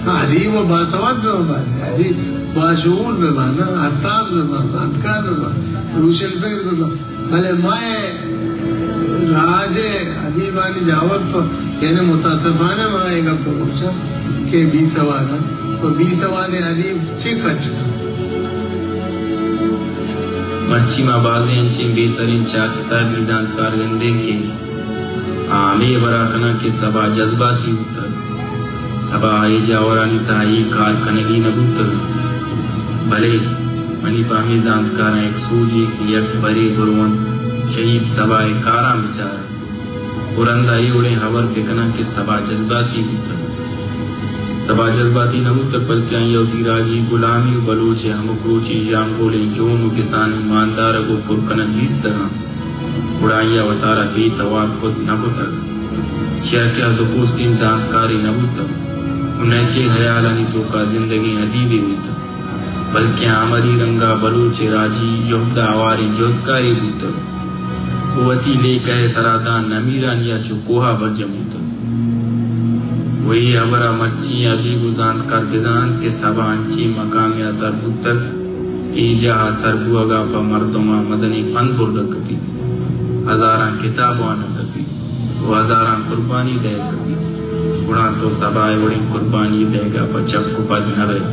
ہاں، ادیب ءَ باسواد بہ بات، ادیب باشعور بہ بات نا، حساس بہ بات، زانتکار بہ بات، روشن فکر بہ بات۔ بلے مئے راج ءِ ادیبانی جاور پہ، یعنی متاسفانہ ما اے گپ ءَ گوشاں کہ بے سواد اَنت، ءُ بے سوادیں ادیب چے کٹ کنت؟ مرچی ما بازیں انچیں بے سریں چاپ کتابی زانتکار گندیں کہ آ ہمے ہبر ءَ کناں کہ صبا جذباتی بوتگ۔ صبا ءَ اے جاورانی تہا اے کار کنگی نہ بوتگ۔ بلے منی پہ ہمے زانتکاراں یک سوجے کہ یک برے برونت شہید صبا ءِ کاراں بچارنت ءُ رندا اے وڑیں ہبر بکننت کہ صبا جذباتی بوتگ۔ صبا جذباتی نہ بوتگ، بلکیں آئی ءَ وتی راجی گلامی ءُ بلوچ ءِ ہمک روچی ژانگولیں جون ءُ گسانی ماندارگ ءُ پر کنگ دیستگ اَنت۔ گڑا آئی ءَ وتارا بے توار کت نہ کتگ، چیا کہ آ دو پوستیں زانتکارے نہ بوتگ ءُ نئیکہ ہیالانی توکا زندگیں ادیبے بوتگ، بلکیں آمری رنگا بلوچ ءِ راجی جہد ءَ ہواریں جہدکارے بوتگ ءُ وتی لیکہ ءِ سرا داں نمیرانی ءَ چو کوہ ءَ برجم بوتگ۔ ءُ اے ہبر ءَ مرچی ادیب ءُ زانتکار بزان اَنت کہ صبا انچیں مقامے ءَ سر بوتگ کہ اے جاہ ءَ سر بوہگ ءَ پہ مردماں مزنیں پند برگ کپیت، ہزاراں کتاب وانگ کپیت ءُ ہزاراں قربانی دئیگ کپیت۔ گڑا تو صبا ءِ وڑیں قربانی دئیگ ءَ پہ چک ءُ پد نہ بئے۔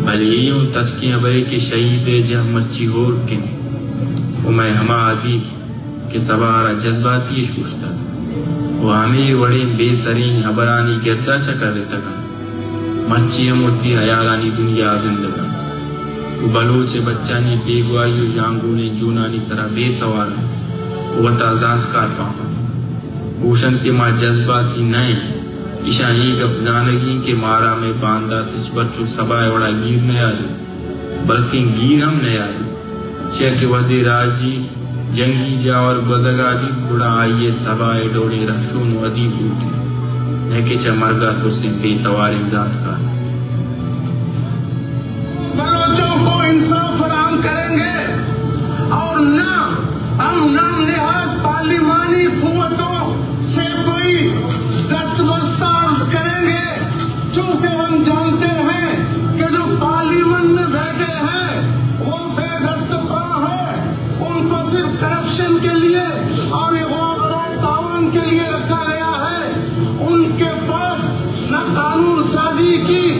بلے اے اوں تچکیں ہبرے کہ شہید ءِ جاہ مرچی ہورک اِنت ءُ مئے ہما ادیب کہ صبا ءَ را جذباتی اِش گوشتگ ءُ ہمے وڑیں بے سریں ہبرانی گرد ءَ چکرتگ اَنت، مرچی ہم وتی ہیالانی دنیا ءَ زندگ اَنت ءُ بلوچ ءِ بچانی بیگواہی ءُ ژانگولیں جونانی سرا بے توار اَنت ءُ وتا زانتکار پہم اَنت۔ گوش اَنت کہ ما جذباتی نہ ایں۔ ایشاں اے گپ زانگی اِنت کہ مارا مئے باندات ہچبر چو صبا ءِ وڑا گیر نیاریت، بلکیں گیر ہم نیاریت، چیا کہ وھدے راجی جنگی جاور گوزگا بیت، گڑا آئی ءَ صبا ءِ ڈولیں رہشون ءُ ادیب لوٹیت، نئیکہ چہ مرگا ترسیں بے تواریں زانتکار۔ بلوچوں کو انصاف فراہم کریں گے اور نہ ہم نام نہاد پارلیمانی قوتوں سے کوئی دستبستہ عرض کریں گے، چونکہ ہم جانتے ہیں کہ جو پارلیمنٹ میں بیٹھے ہیں وہ بے دست پا ہیں، ان کو صرف کرپشن کے لیے اور اغوا برائے تاوان کے لیے رکھا گیا ہے۔ ان کے پاس نہ قانون سازی کی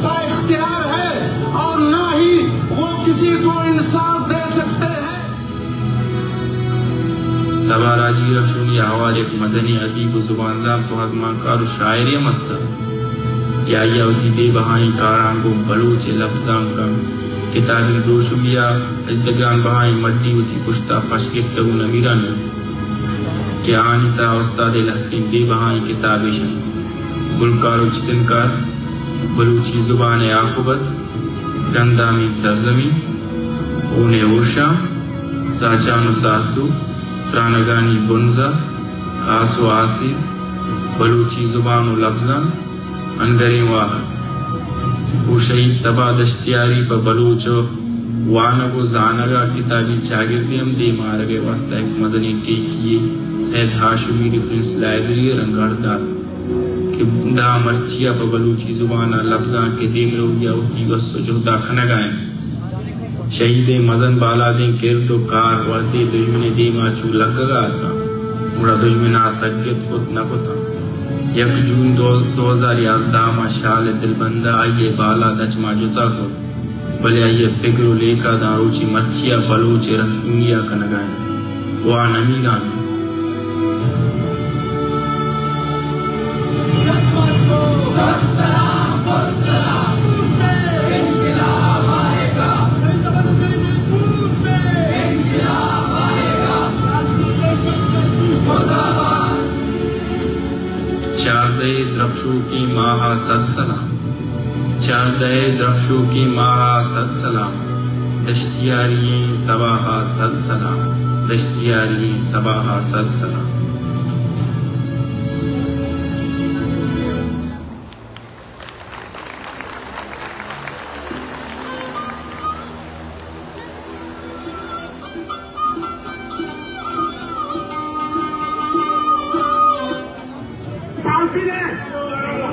کا اختیار ہے اور نہ ہی وہ کسی کو انصاف دے سکتے ہیں۔ صبا راجی رہشونی ءِ ہوار یک مزنیں ادیب ءُ زبانزانت ءُ آزمانکار ءُ شاعرے ہم است اَت کہ آئی ءَ وتی بے بہائیں کاراں گوں بلوچ ءِ لبزانکاں، کتابی دروشمے ءَ اچ دگران بہائیں مڈی وتی پشت ءَ پش گپتگ ءُ نمیران اَنت کہ آہانی تہا استاد ءِ لہتیں بے بہائیں کتاب اِش اَنت: گلکار ءُ چتنکار، بلوچی زبان ءِ آکبت، گندامیں سرزمین، ہون ءِ ہوشام، ساچان ءُ ساہتو، ترانگانی بنزہ، آس ءُ آسے، بلوچی زبان ءُ لبزانک، انگریں واہگ۔ ءُ شہید صبا دشتیاری پہ بلوچ ءِ وانگ ءُ زانگ ءَ کتابی چاگردے ہم دیم آرگ ءِ واستہ یک مزنیں ٹیکی یے سید ہاشمی ریفرنس لائبریری ءِ رنگ ءَ اڈ دات کہ داں مرچی ءَ پہ بلوچی زبان ءَ لبزانک ءِ دیمروی ءَ وتی وس ءُ جہد ءَ کنگ ءَ اِنت۔ شہید ءِ مزن بالادیں کرد ءُ کار وھدے دژمن ءِ دیم ءَ چو لگگ ءَ اتاں، گڑا دژمن ءَ سگت کت نہ کتاں۔ یک جون دو، دو ہزار یازدہ ءَ ماں شال ءِ دلبند ءَ آئی ءِ بالاد اچ ماں جتا کت، بلے آئی ءِ پگر ءُ لیکہ داں روچی مرچی ءَ بلوچ ءِ رہشونی ءَ کنگ ءَ اِنت ءُ آ نمیران اِنت۔ سلام۔ چاردہ ءِ درپشوکیں ماہ ءَ صد سلام۔ دشتیاری ئیں صباح ءَ صد سلام۔ دشتیاری ئیں صباح ءَ صد سلام۔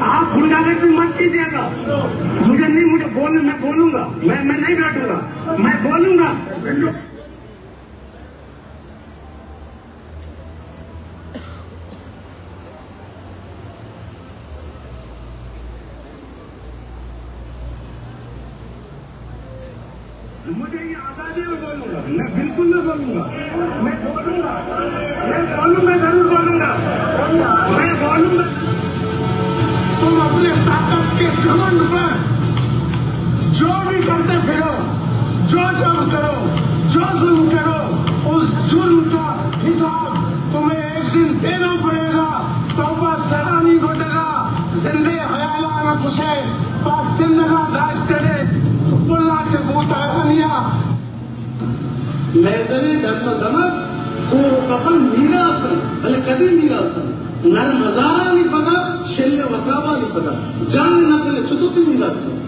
آپ گنڈا لیکن مت کیجیے گا۔ مجھے نہیں، مجھے بولنے، میں بولوں گا، میں، میں نہیں بیٹھوں گا، میں بولوں گا۔ مجھے یہ آزادی میں بولوں گا، میں بالکل نہ بولوں گا، میں بولوں گا، میں بولوں گا، ضرور بولوں گا، میں بولوں گا۔ تم اپنے طاقت کے گھمنڈ پر جو بھی کرتے پھرو، جو جبر کرو، جو ظلم کرو، اس جرم کا حساب تمہیں ایک دن دینا پڑے گا۔ توبہ سرانی گوٹگا زندے حیالانا کشے، پاس زندگا داشت کرے، پلا چہ بوتارانیا۔ میزرے ڈن و دمگ، کوہ و کپن میراث انت، بلے کدی میراث انت؟ نر مزارانی پدا، شل و وتابانی پدا، جنگ نہ کنے چتو تی میراث انت؟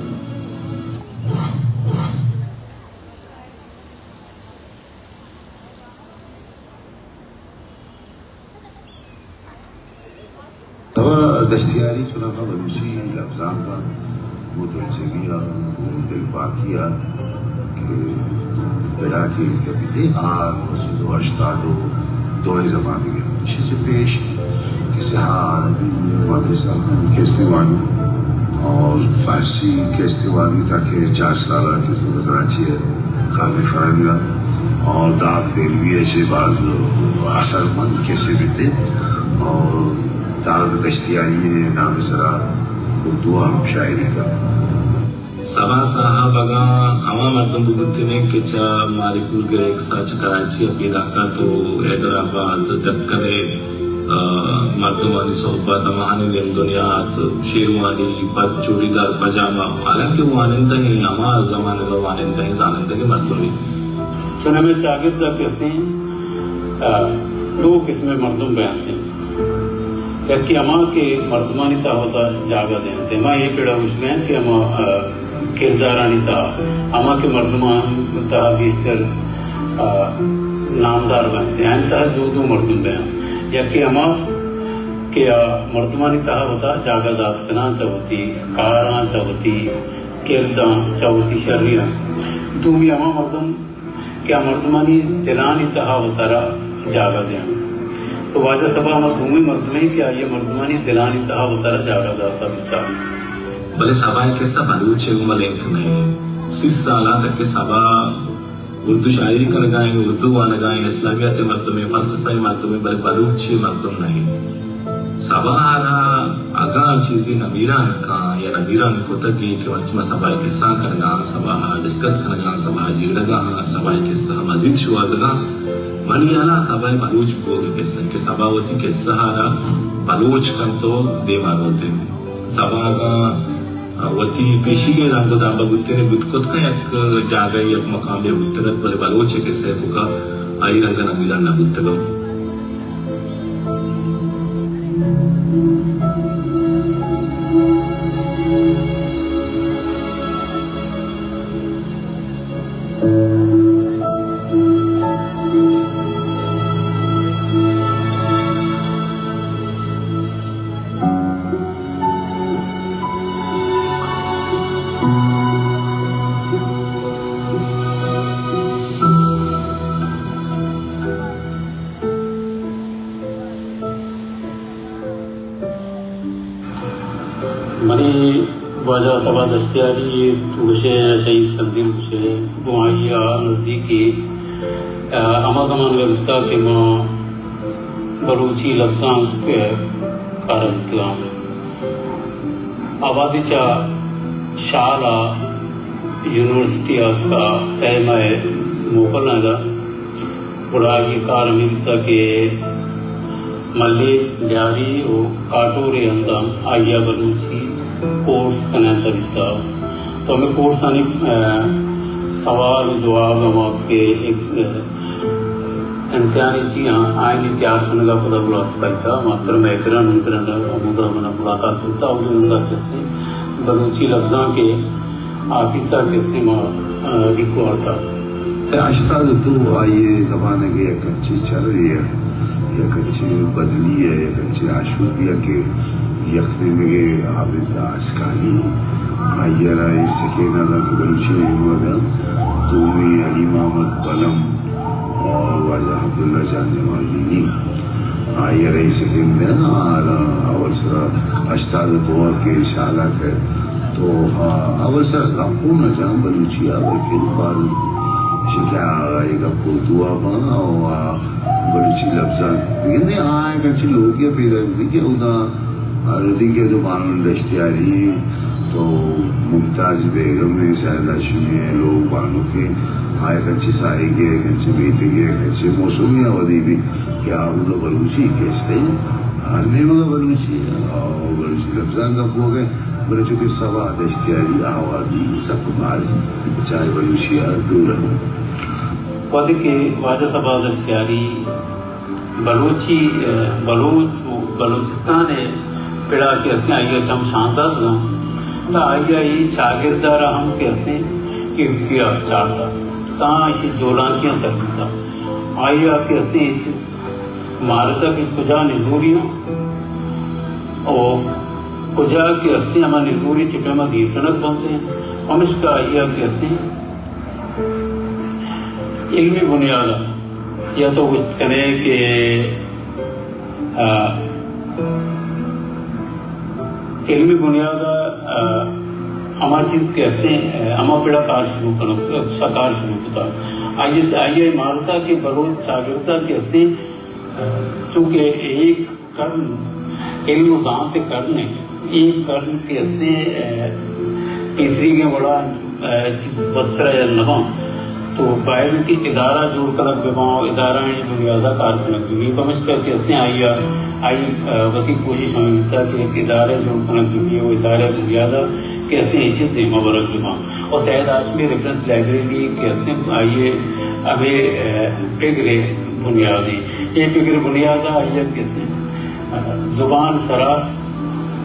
تبا دشتیاری چنانکہ بلوچی لبزانک ءَ گوں دلجمی ءَ، گوں دلپاکی ءَ کہ پڑا کہ کپیتے آ نو سد و ہشتاد و دو ءِ زمانگ ءَ۔ ایشی چہ پیش کسہ عربی، ما کسہ کیستے وانی اور فارسی کیستے وانی تاکہ چار سال ءَ کہ کراچی ءَ کامے فرنگ ءَ اور داد دہلوی ءَ چہ باز اثرمند کسے بیتے اور داد دشتیاری ءِ نام ءِ سرا اردو ءَ ہم شاعری کنت۔ سبا صاحب اگاں ہما مردم بہ بوتینیں کہ چہ ماری پور گریکس ءَ چہ کراچی ءَ پیداک ات و حیدرآباد، دکن ءِ، آ، مردمانی صحبت، ہماہانی نند و نیاد، شیروانی، پد چوڑیدار پجامہ، حالانکہ وانندہ ایں، ہما زمانگ ءِ وانندہ ایں، زانندگیں مردمے۔ چون ہمے چاگرد ءَ کہ استیں، آ، دو قسم ءِ مردم بیانت انت۔ یکے ہما کہ مردمانی تہا وتا جاگہ دینت۔ ما اے پڑا گوشگ ءَ ایں کہ ہما، آ، کردارانی تہا، ہما کہ مردمانی تہا گیشتر، آ، نامدار بنت، آیانی تہا دو دو مردم بیانت۔ یکے ہما کہ آ مردمانی تہا وتا جاگہ دات کناں، چہ وتی کاراں، چہ وتی کرداں، چہ وتی شریاں۔ دومی ہما مردم کہ آ مردمانی دلانی تہا وتارا جاگہ دیاں۔ تو واجہ صبا ہما دومی مردمے کہ آئی ءَ مردمانی دلانی تہا وتارا جاگہ داتا بیتا۔ بلے صبا ءِ قصہ بلوچ ءِ گوما لنک نہ انت۔ سی سال ءَ تک کہ صبا اردو شاعری کنگا ایں، اردو وانگا ایں، اسلامیات ءِ مردمے، فلسفہ ءِ مردمے، بلے بلوچ ءِ مردم نہ انت۔ صبا ءَ را اگاں چیزے نمیران کاں یا نمیران کتگے کہ مرچی ما صبا ءِ قصہ کنگا آں، صبا ءَ ڈسکس کنگا آں، صبا ءَ جیڑگا آں، صبا ءِ قصہ مزید شوہازگا آں، منی ہیالا صبا ءِ بلوچ بوگ ءِ قصہ کہ صبا وتی قصہ ءَ را بلوچ کنت و دیما روت انت۔ صبا اگاں وتی پیشیگیں رنگ و داب ءَ بوتین بوت کت کن، یک جاگہے، یک مقامے بوتگ ات، بلے بلوچ ءِ قصہ ءِ توکا آئی رنگ ءَ نمیران نہ بوتگ ات۔ منی واجہ صبا دشتیاری ءَ تو گوشے، شہید قندیل گوشے، گوں آئی ءَ نزیکی، آ، ہما زمانگ ءَ بوتا کہ ما بلوچی لبزانک ءِ کار ءَ بوتگاں۔ آ وہدی چہ شال ءَ یونیورسٹی ءَ اتکا سئے ماہ ءِ موکل ءَ دات، گڑا آئی ءِ کار ہمے بوتا کہ ملیر، لیاری و کاٹور ءِ ہند ءَ آئی ءَ بلوچی کورس کنائینتگ بیتا۔ تو ہمے کورسانی، آ، سوال و جواب ہما کہ ایک، آ، امتحانی چی ہاں، آئینی تیار کنگا پدا گڑا اتکا بیتا۔ ما پر مہکران ہم کرن ہمودا منا ملاقات بیتا، اولی رندا کہ استیں بلوچی لبزانک ءِ آفیسا کہ استیں ما، آ، ڈیکو آرتا۔ ہشتاد ءُ دو آئی ءِ زمانگ ءِ یک انچیں چرے ءَ، یک انچیں بدلی ءَ، یک انچیں آشوبی ءَ کہ یک نیمگے عابد آسکانی، آئی ءَ را اے سکین ءَ دات کہ بلوچی ءِ علم ءَ بیا، دومی علی محمد بلم اور واجہ عبداللہ جان جمالدینی۔ آئی ءَ را اے سکین دیا، آ، اول سرا ہشتاد ءُ دو ءَ کہ شالا کئے تو ہا، اول سرا گپ نہ جان بلوچی ءَ، بلکہ بعد شکا اے گپ اردو ءَ بان، او آ بلوچی لبزانک۔ لیکن آ یک انچیں لوگے ءَ پیداک بی کہ اودا آ ردی کہ تو بانو دشتیاری، تو ممتاز بیگم ءِ، سید ہاشمی ءِ، لوگ بانک ءِ، آ یک انچیں ساہگے، یک انچیں میتگے، یک انچیں موسمی ءَ ودی بی کہ آ اودا بلوچی کہ استیں، ہر نیمگ ءَ بلوچی، آ بلوچی لبزانک ءَ بوگ ءَ، بلے چونکہ سبا دشتیاری آوادی سک باز چہ بلوچی ءَ دور ءَ۔ وہدے کہ واجہ سبا دشتیاری بلوچی، آ، بلوچ و بلوچستان ءِ پڑا کہ استیں آئی ءَ چم شان داتگاں، تا آئی ءَ اے چاگرد ءَ را ہم کہ استیں ازدیا چارتا، تا ایشی جولانکیاں سر بیتا۔ آئی ءَ کہ استیں اے چیز مارتا کہ کجا نزوری ہاں او کجا کہ استیں ہما نزوری چہ پیما دیر کنگ بنت، پمشکا آئی ءَ کہ استیں علمی بنیاد ءَ یا تو گوشت کنے کہ، آ، علمی بنیاد ءَ، آ، ہما چیز کہ استیں، آ، ہما پڑا کار شروع کنگ، سا کار شروع کتا۔ آئی ءَ، آئی ءَ مارتا کہ بلوچ چاگرد ءَ کہ استیں، آ، چونکہ ایک کرن، علم و زانت ءِ کرن ءَ، اے کرن کہ استیں، آ، پیسریگیں وڑا، آ، چیز وت سرا یل نہ باں، تو باید کہ ادارہ جوڑ کنگ بہ باں و ادارہ آنی بنیاد ءَ کار کنگ بہ بی۔ پمشکا کہ استیں آئی ءَ، آئی، آ، وتی کوشش ہمے بیتا کہ یک ادارہ جوڑ کنگ بہ بی و ادارہ بنیاد ءَ کہ استیں اے چیز دیما برگ بہ باں۔ و سید ہاشمی ریفرنس لائبریری کہ استیں آئی ءِ ہمے، آ، پگر ءِ بنیاد ایں۔ اے پگر بنیاد ءَ آئی ءَ کہ استیں زبان سرا،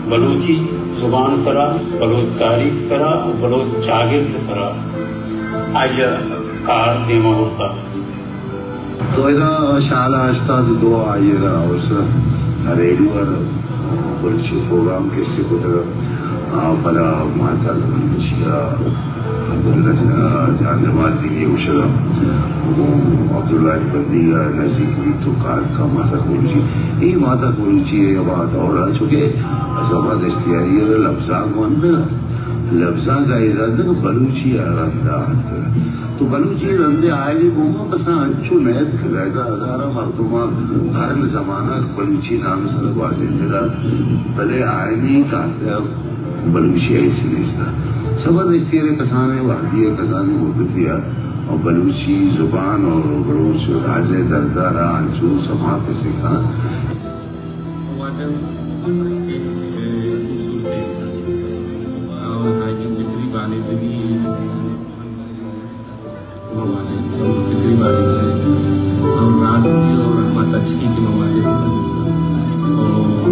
بلوچی زبان سرا، بلوچ تاریخ سرا و بلوچ چاگرد سرا آئی ءَ کار دیما برتا۔ تو ادا شال ءَ ہشتاد ءُ دو ءَ آئی ءَ را اوسر ریڈیو ءَ را بلوچی پروگرام کہ استیں کتگ۔ آ پدا ماتا بلوچی ءَ عبداللہ جان، جان جمالدینی ءِ گوشگ ءَ گوں عبدالواحد بندیگ ءَ نزیک بیت و کار کا ماتا بلوچی۔ اے ماتا بلوچی ءِ ہما دور ءَ چونکہ زبان دشتیاری ءَ لبزانک ونتگ، لبزانک ءَ اے زانتگ بلوچی ءَ رند ءَ اتکگ۔ تو بلوچی رند ءَ آیگ ءِ گوما بس انچو نہ اتکگ، ادا ہزاراں مردماں قرن زمانگ بلوچی نام ءِ سرا گوازینتگ ءَ، بلے آیانی کاتب بلوچی ءَ ہچ نیست۔ سبا دشتیاری ءَ کسانیں وہدی ءَ، کسانیں مدتی ءَ، اور بلوچی زبان اور بلوچ راج ءِ درد ءَ را انچو سما کسے کاں۔ واجہ بس کہ خوبصورت انسان اور آئی فکری بانندگی مواجہ فکری بارے اور راستی اور ہما تچکی کے مواجہ اور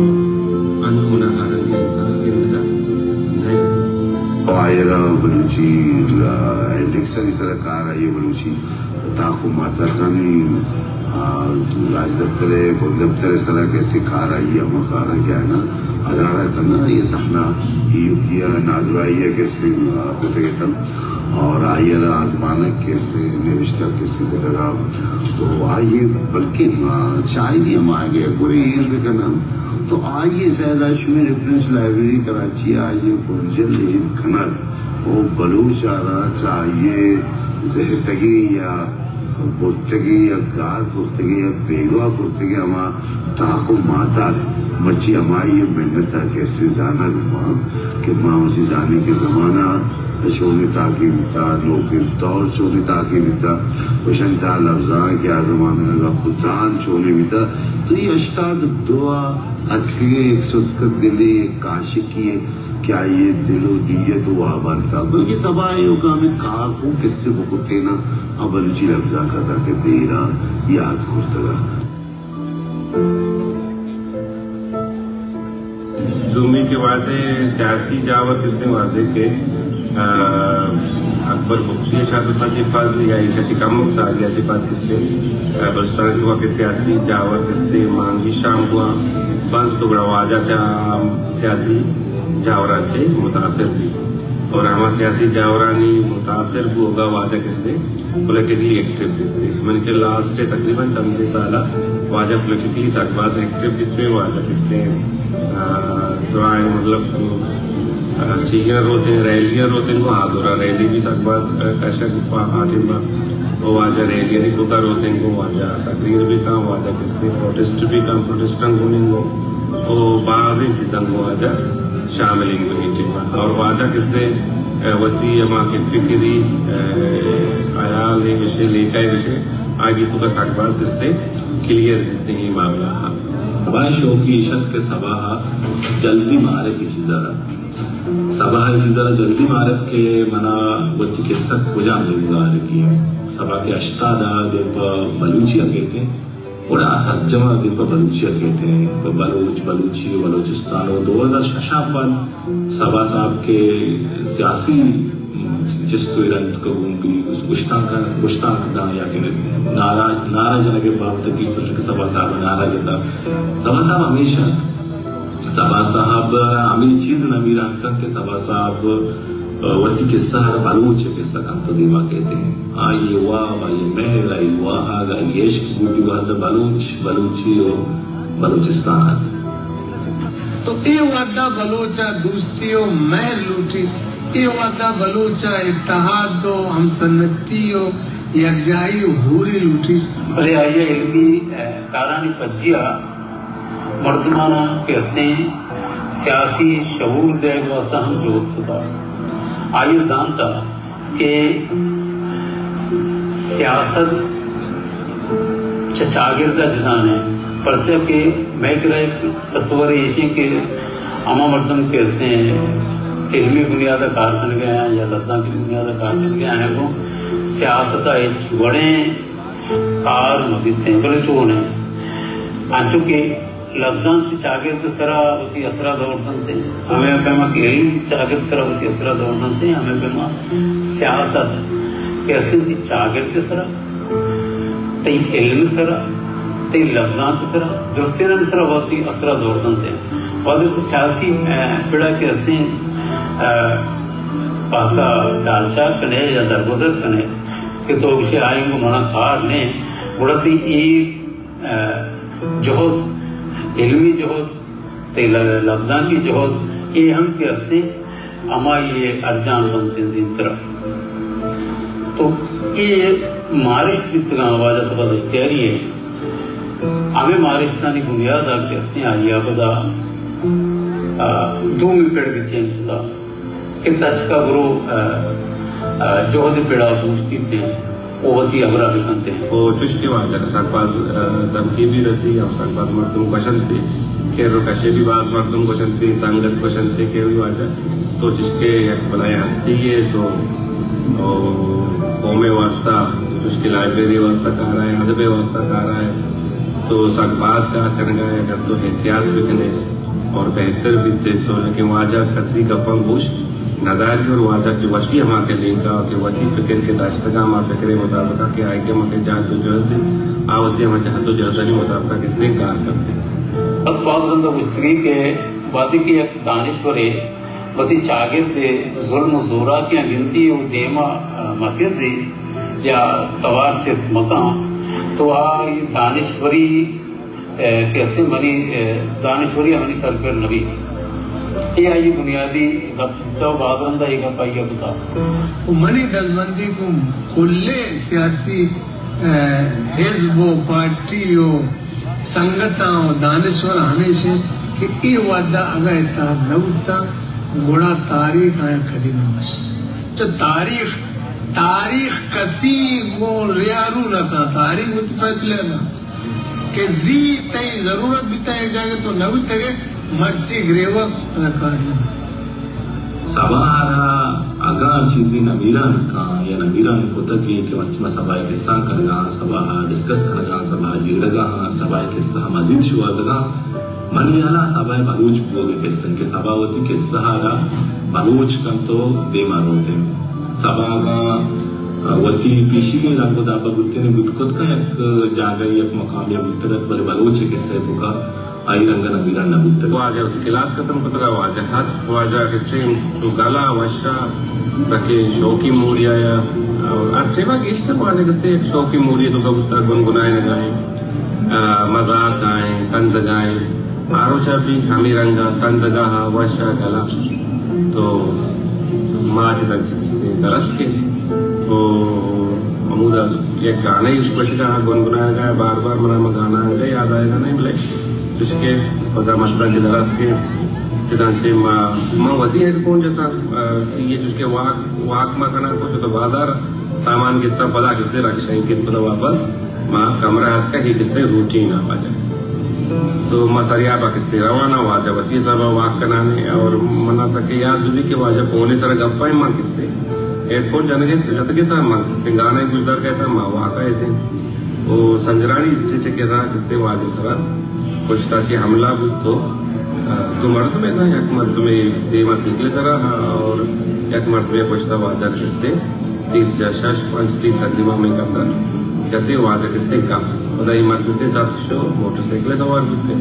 انو منا حالت انسان کے اندر نئے۔ آئرا بلوچی، آ، انڈیکشنری سرا کار آئی بلوچی تاکو ماترخانی، آ، راجدپتر ءِ، بندپتر ءِ سرا کہ استیں کار آئی ءِ ہما کاراں کہ آیاں ادارہ کناں، یہ تہنا ایوکی ءِ نادراہی ءَ کہ استیں، آ، کتگ اتنت اور آئی ءَ را آزمانک کہ استیں، نبشتہ کہ استیں کتگ ءَ، تو آئی ءَ بلکیں، آ، چاہیگی ہما کہ گورے ایر بکناں، تو آئی ءَ سید ہاشمی ریفرنس لائبریری کراچی ءَ آئی ءَ پرجل ایر کنگ۔ او بلوچ ءَ را چہ آئی ءِ زہتگیں یا برتگیں یا گار کرتگیں یا بیگواہ کرتگیں ہما تاک و ماتاک مرچی ہمائی ءِ منت ءَ کہ استیں زانگ باں کہ ما مرچی زانیں کہ زمانہ چونیں تاکے بیتا، نوکیں دور چونیں تاکے بیتا، گوشنت آ لبزانک ءِ آ زمانگ ءِ گپ و تران چونیں بیتا۔ تو اے ہشتاد دو ءَ اتکگیں یک ستک دلے، یک عاشقی ءِ کہ آئی ءِ دل ءُ نیت ءُ وابان تھا، بلکیں سبا ءِ ایوکا ھمے کار خو کسے بکتینا آ بلوچی لبزانک ءَ تاکہ دیرا یات کرتگا۔ دومی کہ وھدے سیاسی جاور کسے وھدے کہ، آ، اکبر بگٹی ءِ شھادت ءَ چہ پد یا ایشی ءَ چہ کمک سالے ءَ چہ پد کسے، آ، بلوچستان ءِ توکا کہ سیاسی جاور کسے مانگی شام گوا بنت تو گڑا واجہ چہ سیاسی جاوراں چہ متاثر بیت اور ھما سیاسی جاورانی متاثر بوگ ءَ واجہ کسے پولیٹیکلی ایکٹیو بیت۔ من کہ لاسٹ تقریباً چندے سال ءَ واجہ پولیٹیکلی سک باز ایکٹیو بیت، واجہ کسے، آ، درائیں مطلب، آ، چیگاں روتیں، ریلیاں روتیں، گوں آ دورا ریلی بھی سک باز، آ، کشگ پا آ ٹیم ءَ۔ او واجہ ریلیانی توکا روتیں، گوں واجہ تقریر بھی کاں، واجہ کسے پروٹیسٹ بھی کاں، پروٹیسٹاں گوں نندو۔ او بازیں چیزاں گوں واجہ شامل ایں گوں اے ٹیم ءَ۔ اور واجہ کسے، اے، وتی ھما کہ فکری، اے، خیال ءِ گوشے، لیکہ ءِ گوشے، آئی توکا سک باز کسے کلیئر بیت اے معاملہ ءَ۔ سبا ءِ شوقی ایش ات کہ سبا ءَ جلدی مارت اے چیز ءَ را۔ سبا ءَ اے چیز ءَ را جلدی مارت کہ منا وتی کسہ کجام نیمگ ءَ آرگی ایں۔ سبا کہ ھشتاد ءَ دیم پہ بلوچی ءَ کیت ایں، گڑا آ سرجم ءَ دیم پہ بلوچی ءَ کیت ایں، پہ بلوچ، بلوچی ءُ بلوچستان۔ ءُ دو ھزار شش ءَ پد سبا صاحب کہ سیاسی جست ءُ ایرانی توکا گوں بی گشتانک، گشتانک داں یا کہ نعرہ، نعرہ جنگ ءِ بابت ءَ گیشتر کہ سبا صاحب ءَ نعرہ جتا۔ سبا صاحب ھمیشہ، سبا صاحب ءَ را ھمے چیز نمیران کنت کہ سبا صاحب وتی کسہ ءَ را بلوچ ءِ کسہ کنت ءُ دیما کیت ایں۔ آئی ءِ واب، آئی ءِ مھر، آئی ءِ واھگ، آئی ءِ عشق بوٹی وھد ءَ بلوچ، بلوچی ءُ بلوچستان ات۔ تو اے وھد ءَ بلوچ ءَ دوستی ءُ مھر لوٹیت، اے وھد ءَ بلوچ ءَ اتحاد ءُ ھمسنتی ءُ یکجاھی ءُ ھوری لوٹیت۔ بلے آئی ءَ علمی، اے، کارانی پجی ءَ مردماناں کہ ھستیں سیاسی شعور دئیگ ءِ واستہ ھم جھد کتگ۔ آئی ءَ زانتگ کہ سیاست چہ چاگرد ءَ جتا نہ اِنت، پرچا کہ مئے کرا یک تصورے ایش اِنت کہ ھما مردم کہ ھستیں علمی بنیاد ءَ کار کنگ ءَ اَنت یا لبزانکی بنیاد ءَ کار کنگ ءَ اَنت، آیاں گوں سیاست ءَ ھچ وڑیں کار مہ بیت اِنت، بلے چو نہ اِنت۔ انچو کہ لبزانک تئی چاگرد ءِ سرا وتی اثر ءَ دور دنت، ھمے پیما کہ علم چاگرد ءِ سرا وتی اثر ءَ دور دنت، ھمے پیما سیاست کہ ھستیں تئی چاگرد ءِ سرا، تئی علم ءِ سرا، تئی لبزانک ءِ سرا، درستینانی سرا وتی اثر ءَ دور دنت۔ وھدے تو سیاسی، اے، پڑ ءَ کہ ھستیں، اے، پہک ءَ ڈالچار کن ئے یا درگزر کن ئے کہ تو گوش ئے آئی ءَ گوں من ءَ کار نہ اِنت، گڑا تئی اے، اے، جھد، علمی جھد، تئی ل-، لبزانکی جھد، اے ھم کہ ھستیں ھمائی ءَ ارجان بنت اِنت دیمترا۔ تو اے مارشت بیتگ اَنت واجہ سبا دشتیاری ءِ، ھمے مارشتانی بنیاد ءَ کہ ھستیں آئی ءَ پدا، آ، دومی پڑ گچین کتگ کہ تچک ءَ برو، آ، آ، جھد ءِ پڑ ءَ بوستیت اِنت ءُ وتی ھبر ءَ بکنت اِنت۔ ءُ چوش کہ واجہ ءَ سک باز، آ، دھمکی بھی رسی، ھم سک باز مردم گوش اَنت کہ کر ءُ کش ءَ بھی باز مردم گوش اَنت، سنگت گوش اَنت کہ واجہ تو چوش کہ یک بلاھیں ھستی ئے تو، او، قوم ءِ واستہ، تو چوش کہ لائبریری ءِ واستہ کار ءَ ئے، ادب ءِ واستہ کار ءَ ئے، تو سک باز کار کنگ ءَ ئے، اگر تو احتیاط بکن ئے اور بہتر بیت ئے تو، لیکن واجہ کسی گپاں گوش نہ داری اور واجہ کہ وتی ھما کہ لینک ءَ کہ وتی فکر کہ داشتگ اَنت، ھما فکر ءِ مطابق ءَ کہ آئی کہ ھما کہ جہد ءُ جہد اِنت، آ وتی ھما جہد ءُ جہدانی مطابق ءَ کہ ھستیں کار کنت۔ پد باز رند ءَ گوشتگی کہ وھدے کہ یک دانشورے وتی چاگرد ءَ ظلم ءُ زوراکیاں گندی ءُ دیم ءَ، آ، مہ کنزی یا توار چست مکن، تو آ دانشوری، اے، کہ ھستیں منی، اے، دانشوری ءَ منی سرپر نہ بیت۔ اے آئی بنیادی گپ بوتگ ءُ باز رند ءَ اے گپ آئی ءَ کتگ۔ ءُ منی دزبندی گوں کلیں سیاسی، اے، حزب ءُ پارٹی ءُ سنگتاں ءُ دانشوراں ھمیش اِنت کہ اے وھد ءَ اگاں اتحاد نہ بوتاں، گڑا تاریخ آیاں کدی نہ بخشیت۔ چہ تاریخ، تاریخ کسی گوں ریا رو نہ کنت، تاریخ وتی فیصلہ دنت کہ زی تئی ضرورت بیتگ یک جاگہ تو نہ بوتگ ئے، مرچی گریوگ ترا کار نہ دنت۔ سبا ءَ را اگاں چیزے نمیران کاں یا نمیران کتگ ئے کہ مرچی ما سبا ءِ کسہاں کنگا آں، سبا ءَ ڈسکس کنگا آں، سبا ءَ جیڑگا آں، سبا ءِ کسہ ءَ مزید شوہازگا آں، منی ہیالا سبا ءِ بلوچ بوگ ءِ کسہ انت کہ سبا وتی کسہ ءَ را بلوچ کنت ءُ دیما روت انت۔ سبا اگاں وتی پیشیگیں رنگ ءُ داب ءَ بوتیں بوت کت کنت، یک جاگہ یک مقامے ءَ بوتگ ات، بلے بلوچ ءِ کسہ ءِ توکا آئی رنگ ءَ نمیران نہ بوتگ۔ واجہ وتی کلاس ختم کتگ ءَ واجہ ات، واجہ کستیں چو گل ءَ وش ءَ سکیں شوقی موری آیا۔ اور ہر ٹیم ءَ گیشتر واجہ کستیں یک شوقی موری ءِ توکا بوتگ، گنگنائینگ ءَ ایں، آ، مزاک ءَ ایں، کندگ ءَ ایں۔ آ روچ ءَ بھی ہمے رنگ ءَ کندگ ءَ وش ءَ گل ءَ۔ تو ما چہ تنچ کستیں در اتکیں۔ تو ہمودا یک گانے گوشگ ءَ، گنگنائینگ ءَ، بار بار منا ہما گانا انگہ یاد آیگ ءَ نہ انت، بلے چوشکہ پدا ما چداں چہ در اتکیں، چداں چہ ما، ما وتی ہیڈ فون جتاں، آ، چی اے چوشکہ واک، واک ما کناں، کش تو بازار سامان گتاں، پدا کسے رکشہ ءَ گت، پدا واپس ما کمرہ ءَ اتکاں، اے کسے روٹین ءَ واجہ۔ تو ما سریاب ءَ کسے روان آں، واجہ وتی حساب ءَ واک کنان ایں، اور منا تک یاد بھی کہ واجہ فون ءِ سر ءَ گپ ءَ ایں، ما کسے ہیڈ فون جنگ ءَ جتگ اتاں، ما کسے گانے گوشدار کئیت آں، ما واک ءَ اتیں۔ او سنجرانی اسٹریٹ ءِ کرا کسے واجہ ءِ سرا پشت ءَ چہ حملہ بوت تو، آ، دو مردمے اتاں، یک مردمے دیم ءَ سائیکل ءِ سرا، اور یک مردمے پشت ءَ واجہ ءَ کسے تیر جت، شش پنچ تیر تقریباً ہمے قدر جت، واجہ کسے کپت۔ پدا اے مرد کسے دپ شو، موٹر سائیکل ءَ سوار بوت۔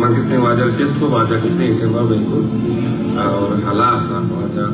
من کسے واجہ ءَ چست کو، واجہ کسے اے ٹیم ءَ بالکل اور ہلاس ءَ واجہ۔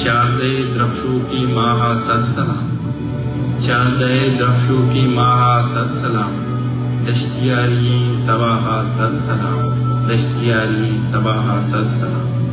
چاردہ درپشوکی ماہ ءَ صد سلام۔ چاردہ درپشوکی ماہ ءَ صد سلام۔ دشتیاری ئیں سباہ ءَ صد سلام۔ دشتیاری ئیں سباہ ءَ صد سلام۔